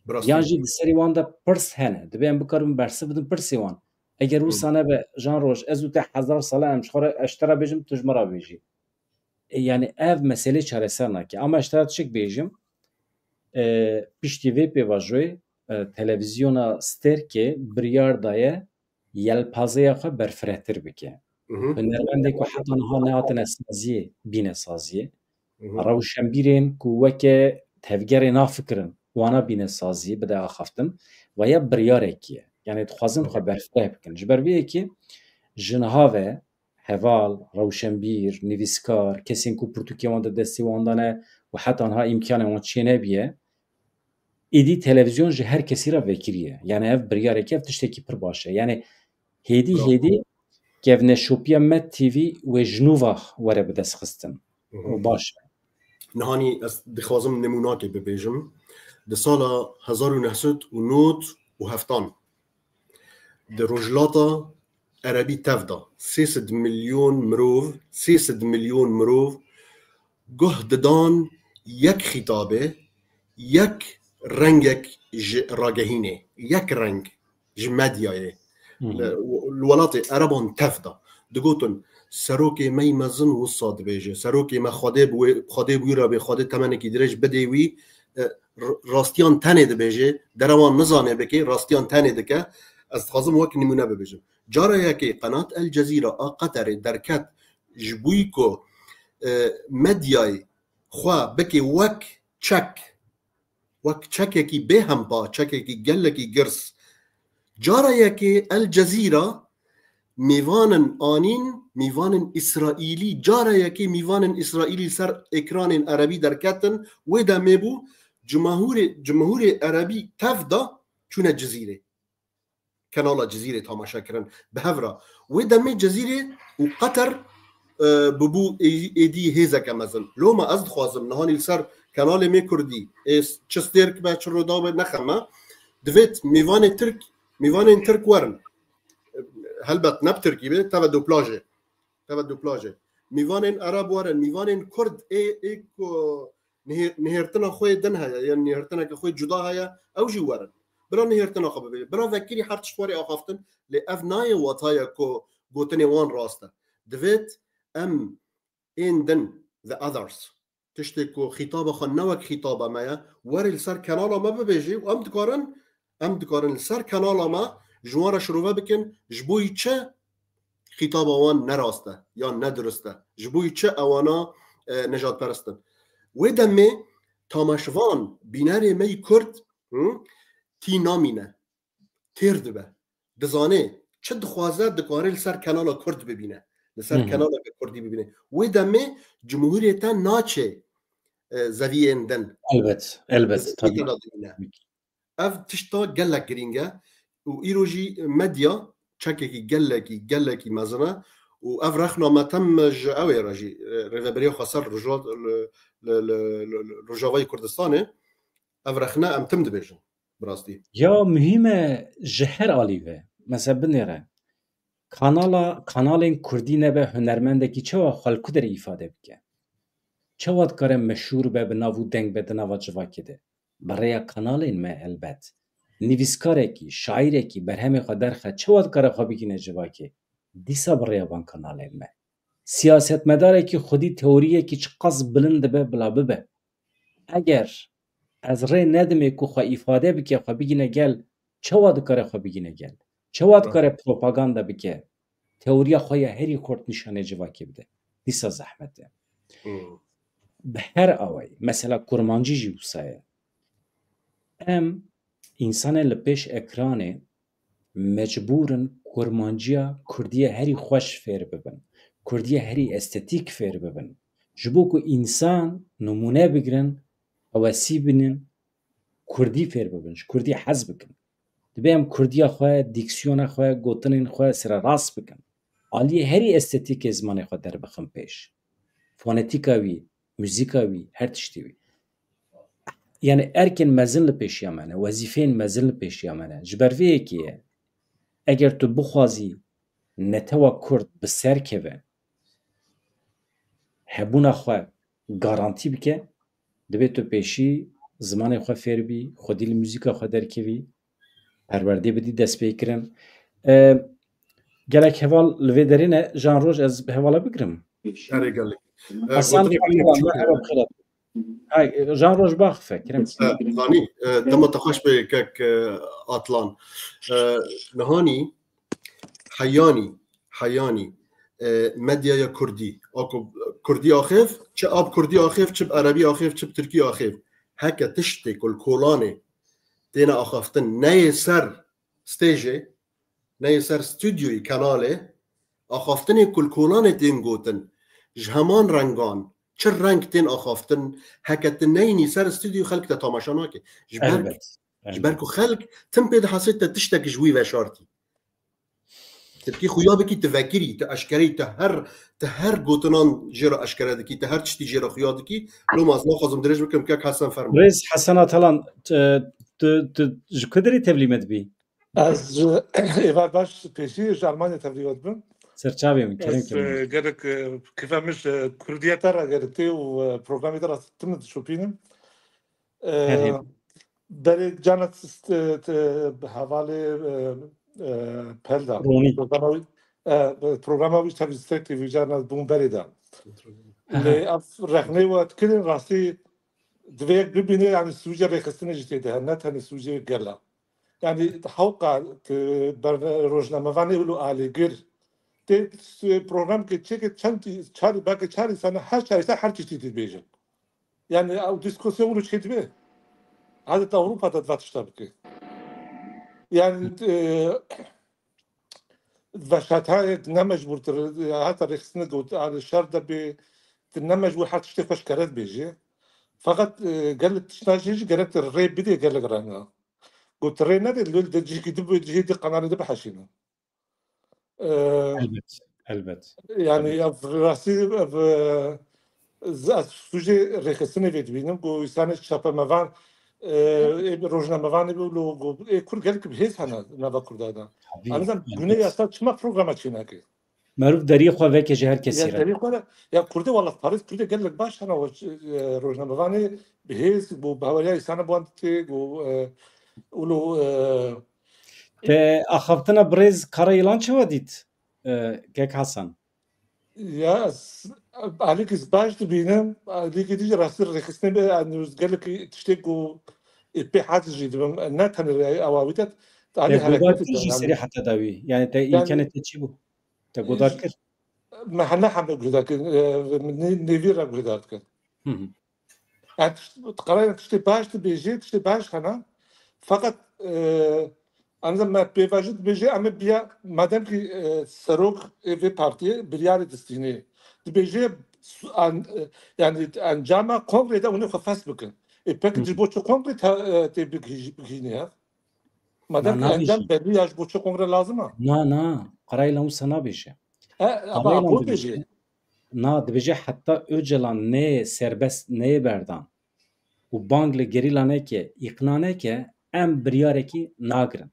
Bi rastî. Yan jî di serî wan de pirs hene. Divê em bikarin bersiv bidin pirsê wan. Eger Hmm. wisa nebe, Jan Roj, ez û te hezar sala em ji xwe re, ez ji te re bêjim, tu ji min re bêjî. E, yani ev meselê çareser nake. Ama ez te re çik bêjim? E, piştî vê pêvajoyê, e, televîzyona Stêrkê biryar daye yelpazeya xwe berfirehtir bike. Mhm. Hunermendê ku heta niha nehatine saziyê, bîne saziyê. Mhm. Rewşenbîrên ku weke tevgerê nafikirin, wana bîne saziyê, bide axaftin. Ve ya biryarekî ye. Yani dixwazin xwe berfireh bikin. Ji ber vê yekê ji niha ve heval, rewşenbîr, nivîskar, kesên ku pirtûkê wan di destê wan de ne û heta niha îmkanên wan çênebiye, êdî televîzyon ji her kesî re vekirî ye. Yani ev biryareke, ev tiştekî pir baş e. Yani hêdî Bravo. hêdî kevneşopiya Med T V wê ji nû ve were bidestxistin. Mhm. Û baş e. Nihanî ez dixwazim nimûnakê bibêjim. Di sala hezar û neh sed û nod û heftan di Rojhilata Erebî tev de sê sed milyon mirov, sê sed milyon mirov guh didan yek xîtabê, yek rengek ji ragehînê, yek reng ji medyayê. Hı hı. Li, li welatê Ereban tev de digotin, serokê me yî mezin wisa dibêje, serokê me Xwedê bi wê, Xwedê bi wî re bê, Xwedê temenekî dirêj bidê wî, e, r-, rastiyan tenê dibêje, derewan nizane bikê, rastiyan tenê dike. Ez dixwazim wek nimûne bibêjim. Cara yekê qenat El Cezîra a Qeterê derket ji bo ku, e, medyayê xwe bike wek çek, wek çekekî bêhempa, çekekî gelekî girs. Cara yekê El Cezîra mêvanin anîn, mêvanin Îsraîlî, cara yekê mêvanin Îsraîlî ser ekranên erebî derketin, wê demê bû Cimahûrê, Cimhûrê Erebî tev da çûne Cizîrê. Kanala Cizîrê tamaşe kirin. Bi hev re. Wê demê Cizîrê û Qeter, e, bibû ê-, êdî hêzeke mezin. Loma ez dixwazim nihanî li ser kanalê me kurdî, ê s-, çi Stêrk be, çi Rûdaw be, nexeme. Divêt mêvanê Tirk, mêvanên Tirk werin. Helbet ne bi Tirkî be, teve dublajê. Teve dublajê. Mêvanên Ereb werin, mêvanên Kurd ê, ê ku nihê-, nihêrtina xwe yê din heye, yan nihêrtineke xwe yê cuda heye, ew jî werin. Bira nihêrtina xwe bibêje. Bira vekirî her tişt were axaftin, lê ev nayê wataya ku gotinê wan rast e. Divêt em ên din, the others, tiştê ku xîtaba xwe ne wek xîtaba me ye, were li ser kanala me bibêjî û em dikarin, em dikarin li ser kanala me ji wan re şirove bikin, ji bo yî çi xîtaba wan ne rast e yan ne dirust e. Ji bo yî çi ewana, e, nejadperest in. Wê demê tamaşevan, bînerê me yî Kurd, hı, tî namîne, têr dibe. Dizanê çi dixwaze, dikare li ser kanala Kurd bibîne. Li ser Hı hı. kanaleke Kurdî bibîne. Wê demê cumhuriyê te naçe, e, zeviyên din. Elbet, elbet, Li tabii. te de dimîne. Ev tişta gelek girîng e û îro jî medya çekekî gelekî, gelekî mezin e û ev rexna me tim ji ew ê re jî, e, Rêveberiya Xweser Rojava-, li, li, li, li, li Rojavayê Kurdistanê ev rexne em tim dibêjin, bi rastî. Ya muhîm e ji her alî ve. Mesela binêre. Kanala, kanalên Kurdî nebe hunermendekî çawa xwe li ku derê îfade bike? Çawa dikare meşhûr be, bi nav û deng be di nava civakê de? Bi rêya kanalên me helbet. Nivîskarekî, şaîrekî berhemê xwe derxe, çawa dikare xwe bigîne civakê? Dîsa bi rêya van kanalên me. Siyasetmedarekî xwedî teoriyekî çiqas bilind dibe bila bibe. Eger ez rê nedimê ku xwe îfade bike, xwe bigîne gel, çawa dikare xwe bigîne gel? Çawa dikare propaganda bike? Teoriya xwe ya herî xurt nîşanê civakê bide. Dîsa zehmet e. Hmm. Bi her awayî, mesela kurmancî jî wisa ye. Em, însanên li pêş ekranê mecbûr in kurmanciya kurdiyê herî xweş fêr bibin, kurdiyê herî estetîk fêr bibin. Ji bo ku însan nimûne bigrin, hewesî binin, kurdî fêr bibin, ji kurdî hez bikin. Dibê em kurdiya xwe, dîksiyona xwe, gotinên xwe sererast bikin. Aliyê herî estetîkê zimanê xwe derbixin pêş. Fonetîka wî, muzîka wî, her tiştî wî. Yani erkên mezin li pêşiya me ne, wezîfeyên mezin li pêşiya me ne. Ji ber vê yekê ye. Eger tu bixwazî netewa kurd bi ser keve, hebûna xwe garantî bike, divê tu pêşî zimanê xwe fêr bî, xwedî li muzîka xwe derkevî, perwerdê bidî destpêkirin. E, gelek heval li vê derê ne, Jan Roj, ez hevala bigirim. Erê gelek. E, Hasan, gotinê merhaba, merhaba, bi xêr hat. Hay, Jan Roj, baxife, kerem. E, zanî, e, dema te xweş be kek, e, Atlan. E, nihanî, heyanî, heyanî, e, medyaya kurdî. Ako kurdî axêv, çi ab kurdî axêv, çi bi erebî axêv, çi bi tirkî axêv. Heke tiştê ku li kolanê têne axaftin, neyê ser stêjê, neyê ser stûdyoyê, kanalê, axaftinê ku li kolanê tên gotin, ji heman rengan, çi reng tên axaftin, heke tu neyînî ser stûdyoyê, xelk te tamaşa nake. Ji ber, Elbet, ji ber elbet. ku xelk tim pê dihesê te tiştek ji wî veşartî. Tu dikî xuya bikî, tu vekirî, tu eşkereyî, tu her, tu her gotinan jê re eşkere dikî, tu her tiştî jê re xuya dikî. Loma ez naxwazim dirêj bikim, kek Hesen, fermo. Rêz Hesen Atalan, tu, tu, tu ji ku derê tevlî me dibî? Ez ji êvar baş pêşî ji Almanya tevlî we dibim. Serçavê min, kerem, Ez, kerem. e, gelek, e, kêfa min ji kurdiyeta re gelek tê û, e, programê te re tim dişopînim. E, Her hêv. Berê cana t-, t-, t-, hevalê, e, e, Pelda. Ronî. Programa wî, e, programa wî tevî stek tê, vî cana bûn berê de. Aha. Lê ev rexnê we dikirin, rastî divê yek bibîne, yani sûcê rêxistinê jî tê de, ne tenê sûcê gela. Yani hewqa, e, ber-, rojnamevanê wilo alîgir. Tê, e, program ke çêke çend, çarî, belkî çarî sene, her çarî sene her tiştî dibêjin. Yani ew dîskusyon wilo çêdibe. Hadi te Ewropa de va tişta bike. Yani, e, veşartiyek ne mecbûrtir, heta rêxistinê got, yani şer de bê, tu ne mecbûr her tiştê xweş keret bêjî. Fakat, e, gelek tişta jê jî gerek tu rê bidê gelek reng a. Got rê nedê, li cihekî di bi cihê di qenalê di biheşînin. Ee, Elbet, elbet. Yani, ev rastî, ev, e, z-, ez sûcê rêxistinê vê dibînim, ku îsanê çapemevan, e, ê rojnamevanê bû, lo, ku ê Kurd gelek bi hêz hene nava Kurda de. Tabii, Anizan, elbet. Güney Yasa çima programa çênake? Merûv deriyê xwe veke ji her kesî Ya re. Deriyê xwe re, ya Kurdê welatparêz, Kurdê gelek baş hene, o, e, rojnamevanê bi hêz, ku bi hawariya îsana bi wan tê, ku, e, ulo, e, Te axaftina birêz Kara Yılan çawa dît, e, kek Hasan? Ya, s-, alîkî baş dibînim, alîkî dî jî rastî rêxistinê be, yani, gelekî tiştê ku, e, pê hez jî dibim, ne tenê ewa wî de, alî Te hereketê godartir de, jî yani. Serî heta dawî. Yani te Yani, îmkanê te çi bû? Te godar kir? Me hene hembe guhdar kir, e, nê-, nêvî re guhdar kir. Hı hı. Yani, tişt-, qarayên tiştê baş dibêjê, tiştê baş hene. Fakat, e, anza me pêvajo dibêjê, em ê biya, madem ki, e, serok ê vê partiyê biryarê distînê. Dibêjê su-, an-, e, yani encama kongrê de hûn ê xwe fes bikin. E, peki Hı. ji bo çi kongrê te, e, tê bigihî-, bigihînê ya? Madem Na, ki encam nabêjî. Bellî ya, ji bo çi kongre lazim e? Na, na. Qarayla wisa nabêje. E, ama Qarayla apor dibêje. Bêjê. Na, dibêje heta Ocalan nê serbest nê berdan û bang li gerîla neke, îqna neke, em biryarekî nagirin.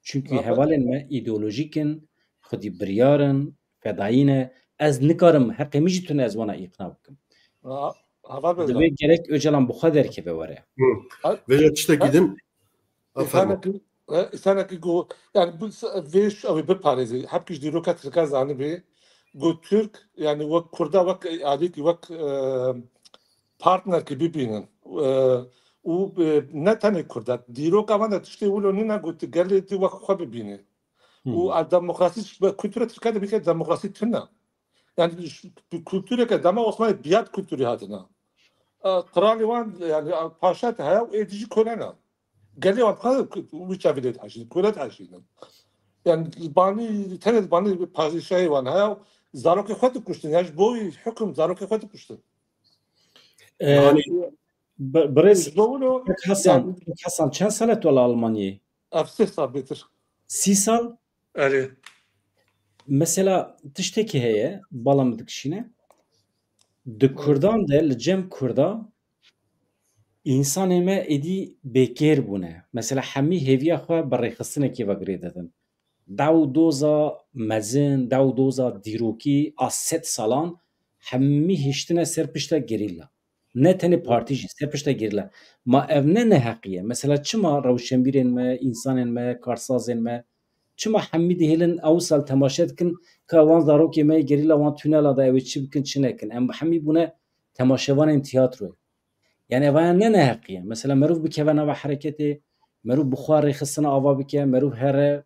Çünkü Abi. Hevalên me îdeolojîk in, xwedî biryar in, fedayî ne. Ez nikarim, heqê min jî tune ez wana îqna bikim. Ha, hava Divê bêda. Gerek Ocalan bi xwe derkeve were. Hı. Ha, Vêca tiştekî ha, din. Aferin. Îsanekî, e, îsanekî ku, yani bu s-, vê ş-, ew ê biparêzî. Hepkî ji dîroka Tirka zanibê, ku Tirk, yani wek Kurda, wek alîkî, wek, e, partnerkî bibînin. E, û, e, ne tenê Kurda. Dîroka van de tiştê wilo nîne ku tu gelê tu wek xwe bibînî. Hı. Û a demokrasî ji kultura Tirka de bike demokrasî tune. Yani ş-, bi kultureke dema Osmanî biyat kulturî hatine. E, qralê wan, yani, a, paşa te heye û ê dijî kole ne. Gelê wan xwe wî çavî lê diheşînin, kole diheşînin. Yani banî, tenê banî padîşahê wan heye û zarokê xwe dikuştin. Ya ji bo wî hukm zarokê xwe dikuştin. E, Yani bi-, birêz Ji bo wilo, Kek Hasan, yani Kek Hasan, çend sal e tu li Almanyayê? Ev sê sal bêtir. Sî sal? Erê. Mesela tiştekî heye, bala min dikişîne. Di Kurdan de, li cem Kurda, însanê me êdî bêkêr bûne. Mesela hemî hêviya xwe bi rêxistinekê ve girê didin. Dew doza mezin, dew doza dîrokî a sed salan hemî hiştine ser pişta gerîla. Ne tenê partî jî, ser pişta gerîla. Ma ev ne neheqî ye? Mesela çima rewşenbîrên me, însanên me, karsazên me, çima hemî dihêlin ew sal temaşe dikin ka wan zarokê me yê gerîla wan tunela de ew ê çi bikin, çi nekin? Em hemî bûne temaşevanên tiyatroyê. Yani evaya ne neheqî ye? Mesela merov bikeve nava hereketê, merov bi xwe rêxistina ava bike, merov here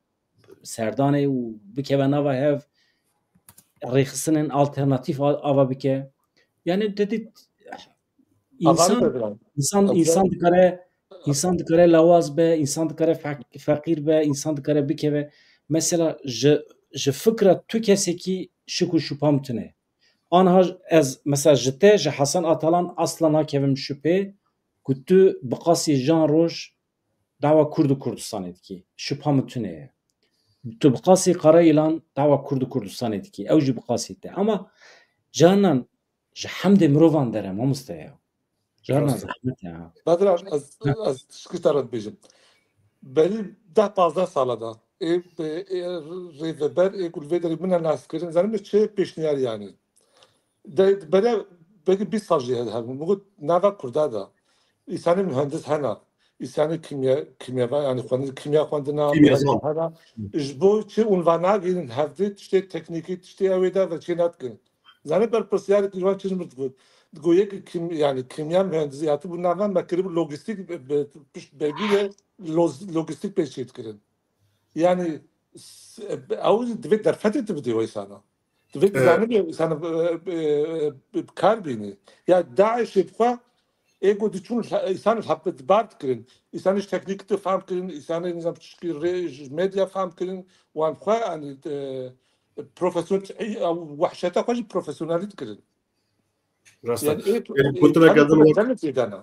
serdanê û bikeve nava hev rêxistinên alternatîf a-, ava bike. Yani te dît, Ava însan, bike, insan, insan dikare, insan dikare lawaz be, insan dikare fe-, feqîr be, insan dikare bikeve. Mesela ji, ji fikra tu kesekî şik û şupa min tune. Anha ez, mesela ji te, ji Hasan Atalan asla nakevim şüphê ku tu bi qasî jan roj dawa Kurd û Kurdistanê dikî. Şüpha min tune ye. Tu bi qasî Karayilan dawa Kurd û Kurdistanê dikî. Ew jî bi qasî te. Ama carinan ji hemdê mirovan dere, mamoste ya. Carinan zehmet e ha. Bedran, ez, ez tişkî te re dibêjim. Berî deh pazdeh sala da, ê, ê, ê, rêveber, ê ku li vê derê min e nas kirin, zanim çi pêşniyar yani. De, bere, belkî bîst sal jî hebe, min got nava Kurda da. Îsanê mühendis hena. Îsanê kimya, kimyeva, yani xwendin, kimya xwendina, Kimyazan. Hena. Ji bo çi ûn va nagihînin hevdê tiştê teknîkî, tiştê ew ê de ve çê nedikin. Zanî berpirsiyarê ki wan çi ji min digot. Digot yek kim, yani kimya mühendisi hatibû nava me kiribû logistîk be, be, pişt belgî ye, loz-, logistîk pê çêdikirin. Yani s-, ew divê derfetê tu bidî o îsana. Divê Evet. Zanî îsana, e, e, e, kar bînî. Ya DAIŞê bi xwe ê ku diçûn îsan hep bar dikirin. Îsan ji teknîk tu fam kirin, îsan nizam çişkî rê, ji medya fam kirin, wan xwe, yani, e, profesyonel, ew wehşeta xwe jî profesyonelî dikirin. Rast e. Yani, ê, Yani, ê, gotineke em din wek, demê pêdana.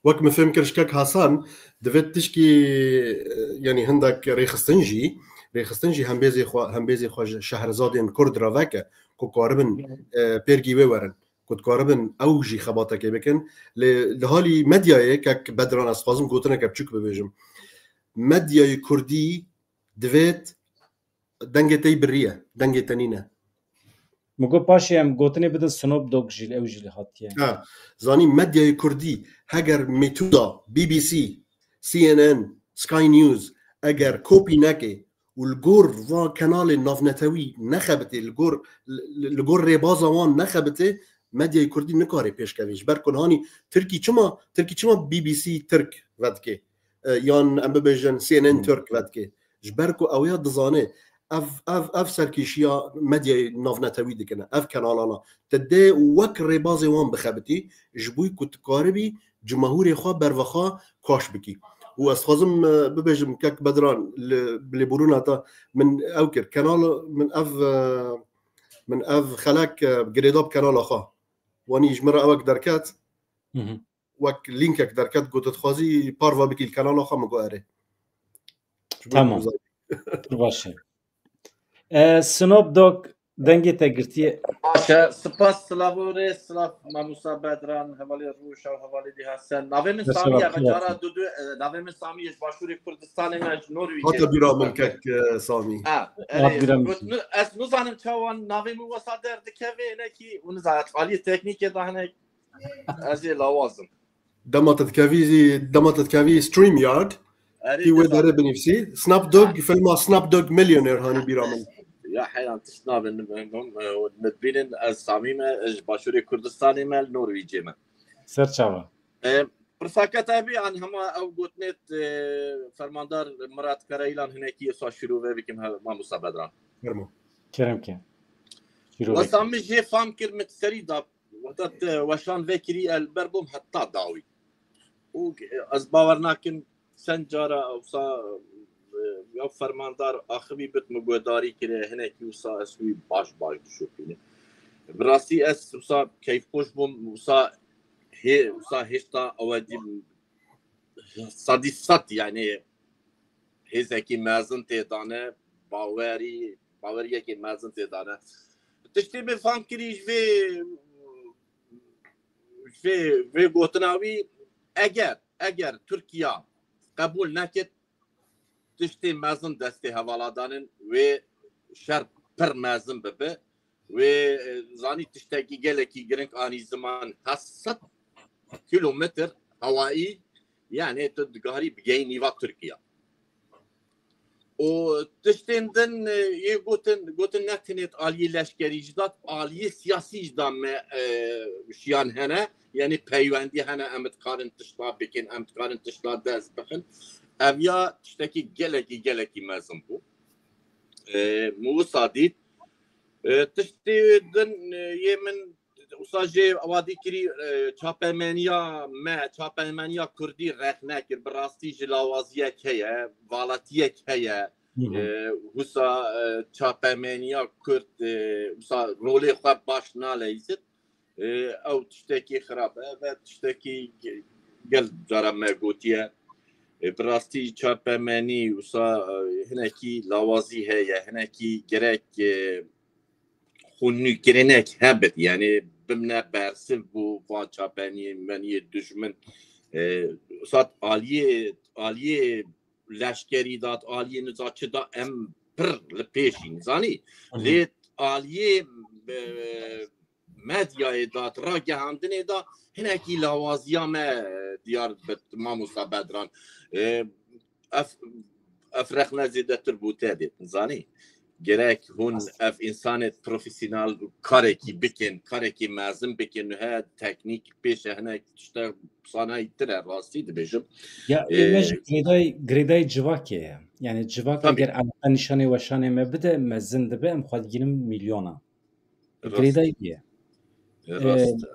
Wek min fêm kir ji kek Hasan, divê tişkî, e, yani hindek rêxistin jî, rêxistin jî hembêzê xwe, hembêzê xwe ji şehrezadên Kurd re veke, ku karibin, e, pêrgî wê werin, ku dikaribin ew jî xebatekê bikin. Lê li halî medyayê, kek Bedran, ez dixwazim gotineke biçûk bibêjim. Medyayê Kurdî divêt dengê te yî birî ye, dengê te nîne. Min got paşê em gotinê bidin Snoop Dogg jî, ew jî li hatiye. Ha, zanî medyayê Kurdî, heger metoda B B C, C N N, Sky News, eger kopî neke û li gor van kenalên navnetewî nexebitê, li gor, li, li gor rêbaza wan nexebitê, medyayê Kurdî nikare pêşkevê. Ji ber ku nihanî Tirkî çima, Tirkî çima B B C Tirk vedike? E, yan em bibêjin C N N Hmm. Tirk vedike. Ji ber ku ew ya dizane, ev, ev, ev serkêşiya medyayê navnetewî dikine, ev kenalana. Te dê wek rêbazê wan bixebitî, ji bo ku tu karibî cimahûrê xwe bervexwe kaş bikî. Û ez dixwazim, e, bibêjim, kek Bedran, li, bi lêborûna te min ew kir. Kenal, min ev, e, min ev xelek, e, girêda bi kenala xwe. Wanî ji min re ewek derket. Hı hı. Wek lînkek derket, got, "Dixwazî parva bikî li kanala xwe?" Min got, "Erê." Ji bo Tamam. Pir baş e. E, Snoop Dogg, dengê te girtiye. Baş e. Spas, silav û rê, silav Mamosta Bedran, hevalê Rûşa û hevalê dî Hesen. Navê min Sami ye, cara dudu, e, navê min Sami ye, ji Başûrê Kurdistanê me, ji Norwîcê. Hata bîra min kek, e, Sami. Ha, erê, bîra min. Got, nu, ez nizanim çawa navê min wesa derdikeve, hinekî, hûn zanî, aliyê teknîkê de hinek Ez ê lawazim. Dema te dikevî, dema te dikevî StreamYard, Erê, tî wê dema derê binivîsî. Snap Dog, filma Snap Dog Millionaire hanî bîra min. Ya heyran tişt nabin, min dibînin ez Samî me, ez ji Başûrê Kurdistanê me, li Norwîcê me. Ser çava. E, pirsake te bî, an hema ew gotinêt, e, fermandar Mirat Karayilan hinekî êsa şîrove bikim, he, mamosta Bedran. Fermo. Kerem ke. Şîrove. Wesa min jê fam kir, min serî da Wexta te weşan vekirî, el ber bûm heta dawî. Û ez bawer nakim çend cara wisa, e, ew fermandar axivî bit min guhdarî kire, hinekî wisa ez wî baş baş dişopînim. Bi rastî ez wisa keyfxweş bûm, wisa hê-, wisa hêşta ew e dî sedî sed, yani hêzekî mezin tê dane, bawerî, baweriyekê mezin tê dane. Tiştê min fam kirî ji vê, ji vê, vê gotina wî, eger, eger Tirkiya qebûl nekit, tiştê mezin destê hevala danin, wê şer pir mezin bibe. Wê, e, zanî tiştekî gelekî giring anî ziman, heşt sed kilometr hewayî, yani tu dikarî bigeyî nîva Tirkiya. Û tiştên din, e, yê gotin, gotin ne tenê aliyê leşkerî jî da, aliyê siyasî jî da me, e, şiyan hene. Yani peywendî hene, em dikarin tişta bikin, em dikarin tişta dest bixin. Ev ya tiştekî gelekî, gelekî mezin bû. E, min wisa dît. E, tiştê din, e, yê min wisa jê wadî kirî, e, çapemeniya me, çapemeniya kurdî rexne kir. Bi rastî ji lawaziyek heye, valatiyek heye. Hı hı. E, wisa, e, çapemeniya kurd, e, wisa rolê xwe baş naleyzit. E, ew tiştekî xirab e, ve tiştekî ge-, gel cara me gotiye. E, bi rastî çapemenî wisa, e, hinekî lawazî heye, hinekî gerek, e, xwe nûkirinek hebit, yani bimne bersiv bû van çapenî meniyê dijmin. E, sat aliyê, aliyê leşkerî dat, aliyê niza çi da em pir li pêşîn, zanî? Hı hı. Lê aliyê, e, medyayê da, ragihandinê da hinekî lawaziya me diyar bit, mamosta Bedran. E, ev, ev rexne zêdetir bû te dê, zanî? Gerek hûn ev însanê profesyonel karekî bikin, karekî mezin bikin, he teknîk pêşe hinek tişte sanayî tire, rastî dibêjim. Ya, e, me ji girêdayî, girêdayî civakê ye. Yani civak eger eleqe nîşanê weşanê me bide, mezin dibe, em xwe digînin milyona. Girêdayî bûye. Rast. E,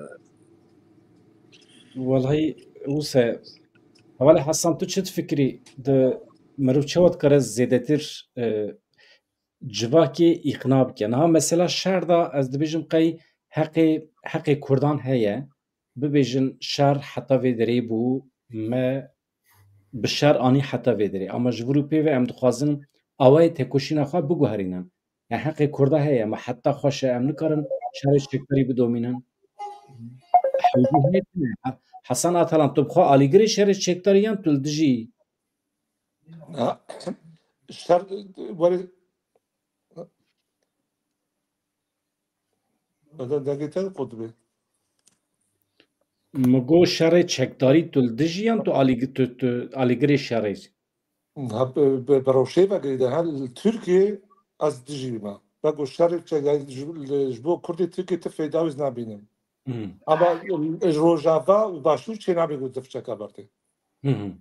welhî wise, hevalê Hasan, tu çi difikirî, di mirov çawa dikare zêdetir, e, civakê îqna bike? Niha mesela şer da ez dibêjim qey heqê, heqê kurdan heye, bibêjin şer heta vê derê bû, me bi şer anî heta vê derê. Ama ji vir û pê ve em dixwazin awayê tekoşîna xwe biguherînin. Yani heqê kurda heye, me heta xweş e, em nikarin şerê çekdarî bidomînin. Hewce heye tune. Ha-, Hasan Atalan, tu bi xwe alîgirê şerê çekdarî yan tu li dijî? Ha, şer, were, beden dengê te qut be. Min got şerê çekdarî tu li dijî yan tu alîgi-, tu, tu alîgirê şerê? Ha, bi, bi, bi rewşê ve girêdayî, ha, li Tirkiyê ez dijî me. Ve got şerê çekdarî ji, li, ji bo Kurdê Tirkiyê ti feyda wî nabînim. Hmm. Ama, e, Rojava û Başûr çê nabe got def çeka berdê. Hı hı.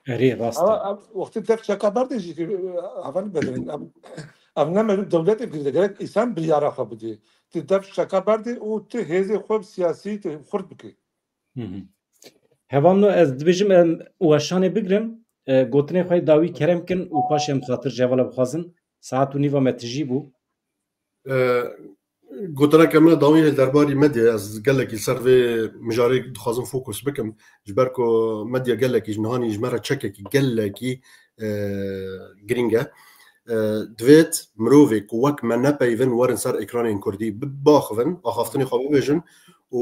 Erê, rast e. Ama, em, wextê def çeka berdê jî, e, heval Bedran, em, em ne meriv dewletê bigire, gerek însan biryara xwe bidê. Tu def çeka berdê û tu hêzê xwe siyasî tu xurt bikî. Hı hı. Hevalno, ez dibêjim em weşanê bigirin, e, gotinê xwe dawî kerem kin û paşê em xatir ji hevala bixwazin. Saet û nîva me tijî bû. E, gotineke min dawî hê derbarî medyayê, ez gelekî ser vê mijarê dixwazim fokus bikim. Ji ber ku medya gelekî ji nihanî ji me re çekekî gelekî, e, girîng e. E, divêt mirovê ku wek me nepeyvin werin ser ekranên kurdî, bi-, biaxivin, axaftinê xwe bibêjin û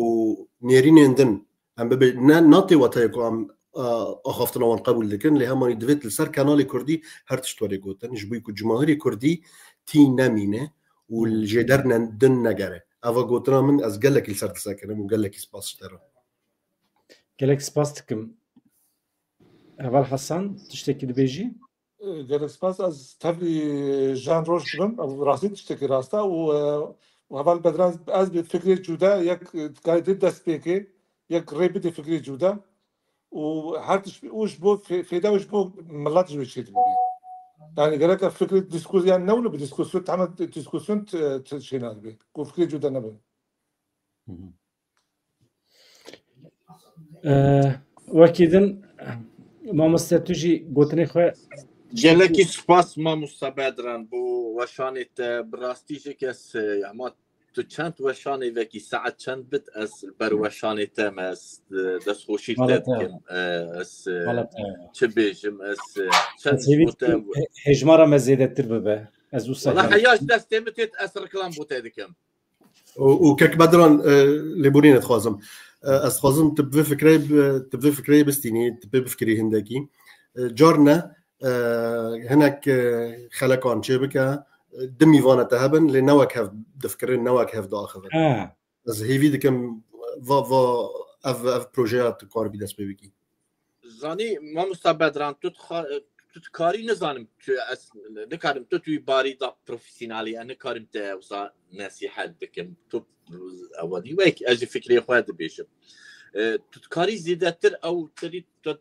nêrînên din em bibe-, ne, na tê weteyê ku em, e, axaftina wan qebûl dikin, lê hemanî divêt li ser kenalê kurdî her tişt were gotin, ji bo ku cumahirê kurdî tî nemîne û li jêder ne-, din negere. Eva gotina min, ez gelekî li ser disekinim û gelekî spas ji te re. Gelek spas dikim. Heval Hasan, tiştekî dibêjî? E, gelek spas. Ez tevlî Jean Roche dibim. Ev rastî tiştekî rast e û, e, û heval Bedran, ez bi fikrê cuda yek, e, dikarî dest pê ke, yek rê bidê fikrê cuda û her tişt û ji bo fê-, fêda û ji bo milet ji wê çê dibî. Yani gerek e fikrê diskus-, yani ne wilo bi diskusyon, tama diskusyon t-, t-, çê nadibe. Ku fikrê cuda nebe. Hı hı. Ee, wekî din, mamoste, tu jî gotinê xwe. Gelekî spas mamoste Bedran bo weşanê te, bi rastî jî kes, e, hema tu çend weşanê vekî, saet çend bit, ez ber weşanê te me, ez, e, destxweşî te Mala te. Dikim. E, ez, e, Mala te. Çi bêjim, ez, e, çend Ez hêvî ji bo te. dikim, he-, hejmara me zêdetir bibe. Ez wisa Wala heya heya ji destê min têt, ez reklam bo te dikim. û, û kek Bedran, e, lêborînê dixwazim. E, ez dixwazim tu bi vê fikreyê bi-, tu bi vê fikreyê bistînî, tu pê bifikirî hindekî. E, carne, e, hinek, e, xelekan çê bike, e, di mîvana te hebin, lê ne wek hev difikirin, ne wek hev diaxivin. Ha. Ez hêvî dikim va, va ev, ev projeya tu karibî dest pê bikî. Zanî, mamosta Bedran, tu dixa-, tu dikarî, nizanim, tu, ez nikarim, tu tu wî barî da profesyonelî, ez nikarim te wisa nesîhet bikim. Tu ewanî wek, ez jî fikrê xwe dibêjim. E, tu dikarî zêdetir ew terî tu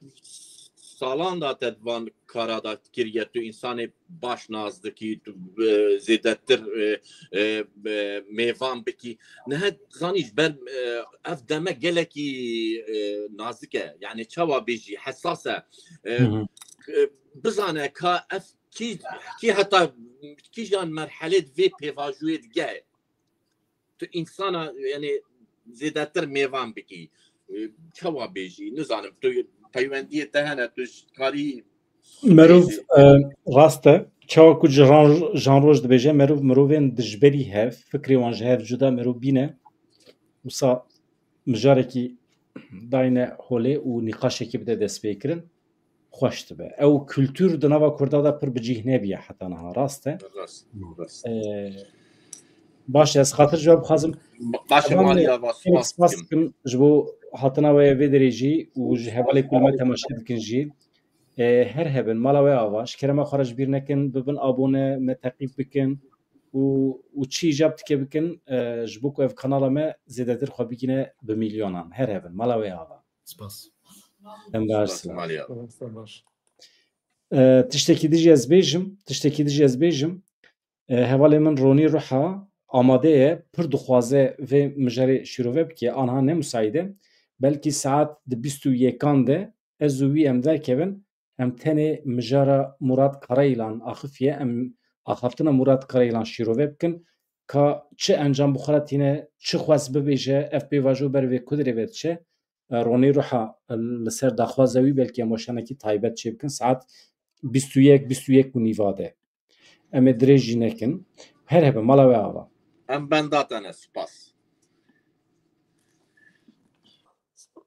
salan da te van kara da kiriye, tu insanê baş nas dikî, tu, e, zêdetir, e, e, e, mêvan bikî. Nihe zanî ji ber, e, ev deme gelekî, e, nazik e. Yani çawa bêjî, hesas e. E, Hı hı. e, bizane ka ev kî, kî heta kîjan merhelê di vê pêvajoyê dige. Tu insana, yani zêdetir mêvan bikî. E, çawa bêjî, nizanim, tu peywendiyê te hene, tu ji karî Merov, e, rast e. Çawa ku Jan, Jan Roj dibêje, merov mirovên dijberî hev, fikrê wan ji hev cuda merov bîne. Wisa mijarekî dayne holê û nîqaşekî bide destpêkirin, xweş dibe. Ew kultur di nava Kurda de pir bi cih nebiye heta niha, rast e. Rast, rast. E, baş e, ez xatir ji we bixwazim. Baş e, Tamam, Maliya, va Gelek spas spas dikim. Dikim ji bo hatina we yê vê derê jî û ji hevalê ku li me temaşe dikin jî. E, her hebin, mala we ava. Ji kerema xwe re ji bîr nekin, bibin abone, me teqîb bikin û, û çi îcab dike bikin, e, ji bo ku ev kanala me zêdetir xwe bigîne bi milyonan. Her hebin, mala we ava. Spas. Em baş Spas, silav. Maliya. Spas, spas. E, tiştekî dijî ez bêjim, tiştekî dijî ez bêjim. E, hevalê min Ronî Ruha amade ye, pir dixwaze vê mijarê şîrove bike, anha ne musaîd e. Belkî saet di bîst û yekan de ez û wî em derkevin, em tenê mijara Murat Karayilan axifiye, em axaftina Murat Karayilan şîrove bikin, ka çi encam bi xwe re tîne, çi xwest bibêje, ev pêvajo ber vê ku derê ve diçe. E, Ronî Ruha, e, li ser daxwaza wî belkî em weşanekî taybet çê bikin. Saet bîst û yek, bîst û yek û nîva de. Em ê dirêj jî nekin. Her hebe, mala we ava. Em benda te ne, spas.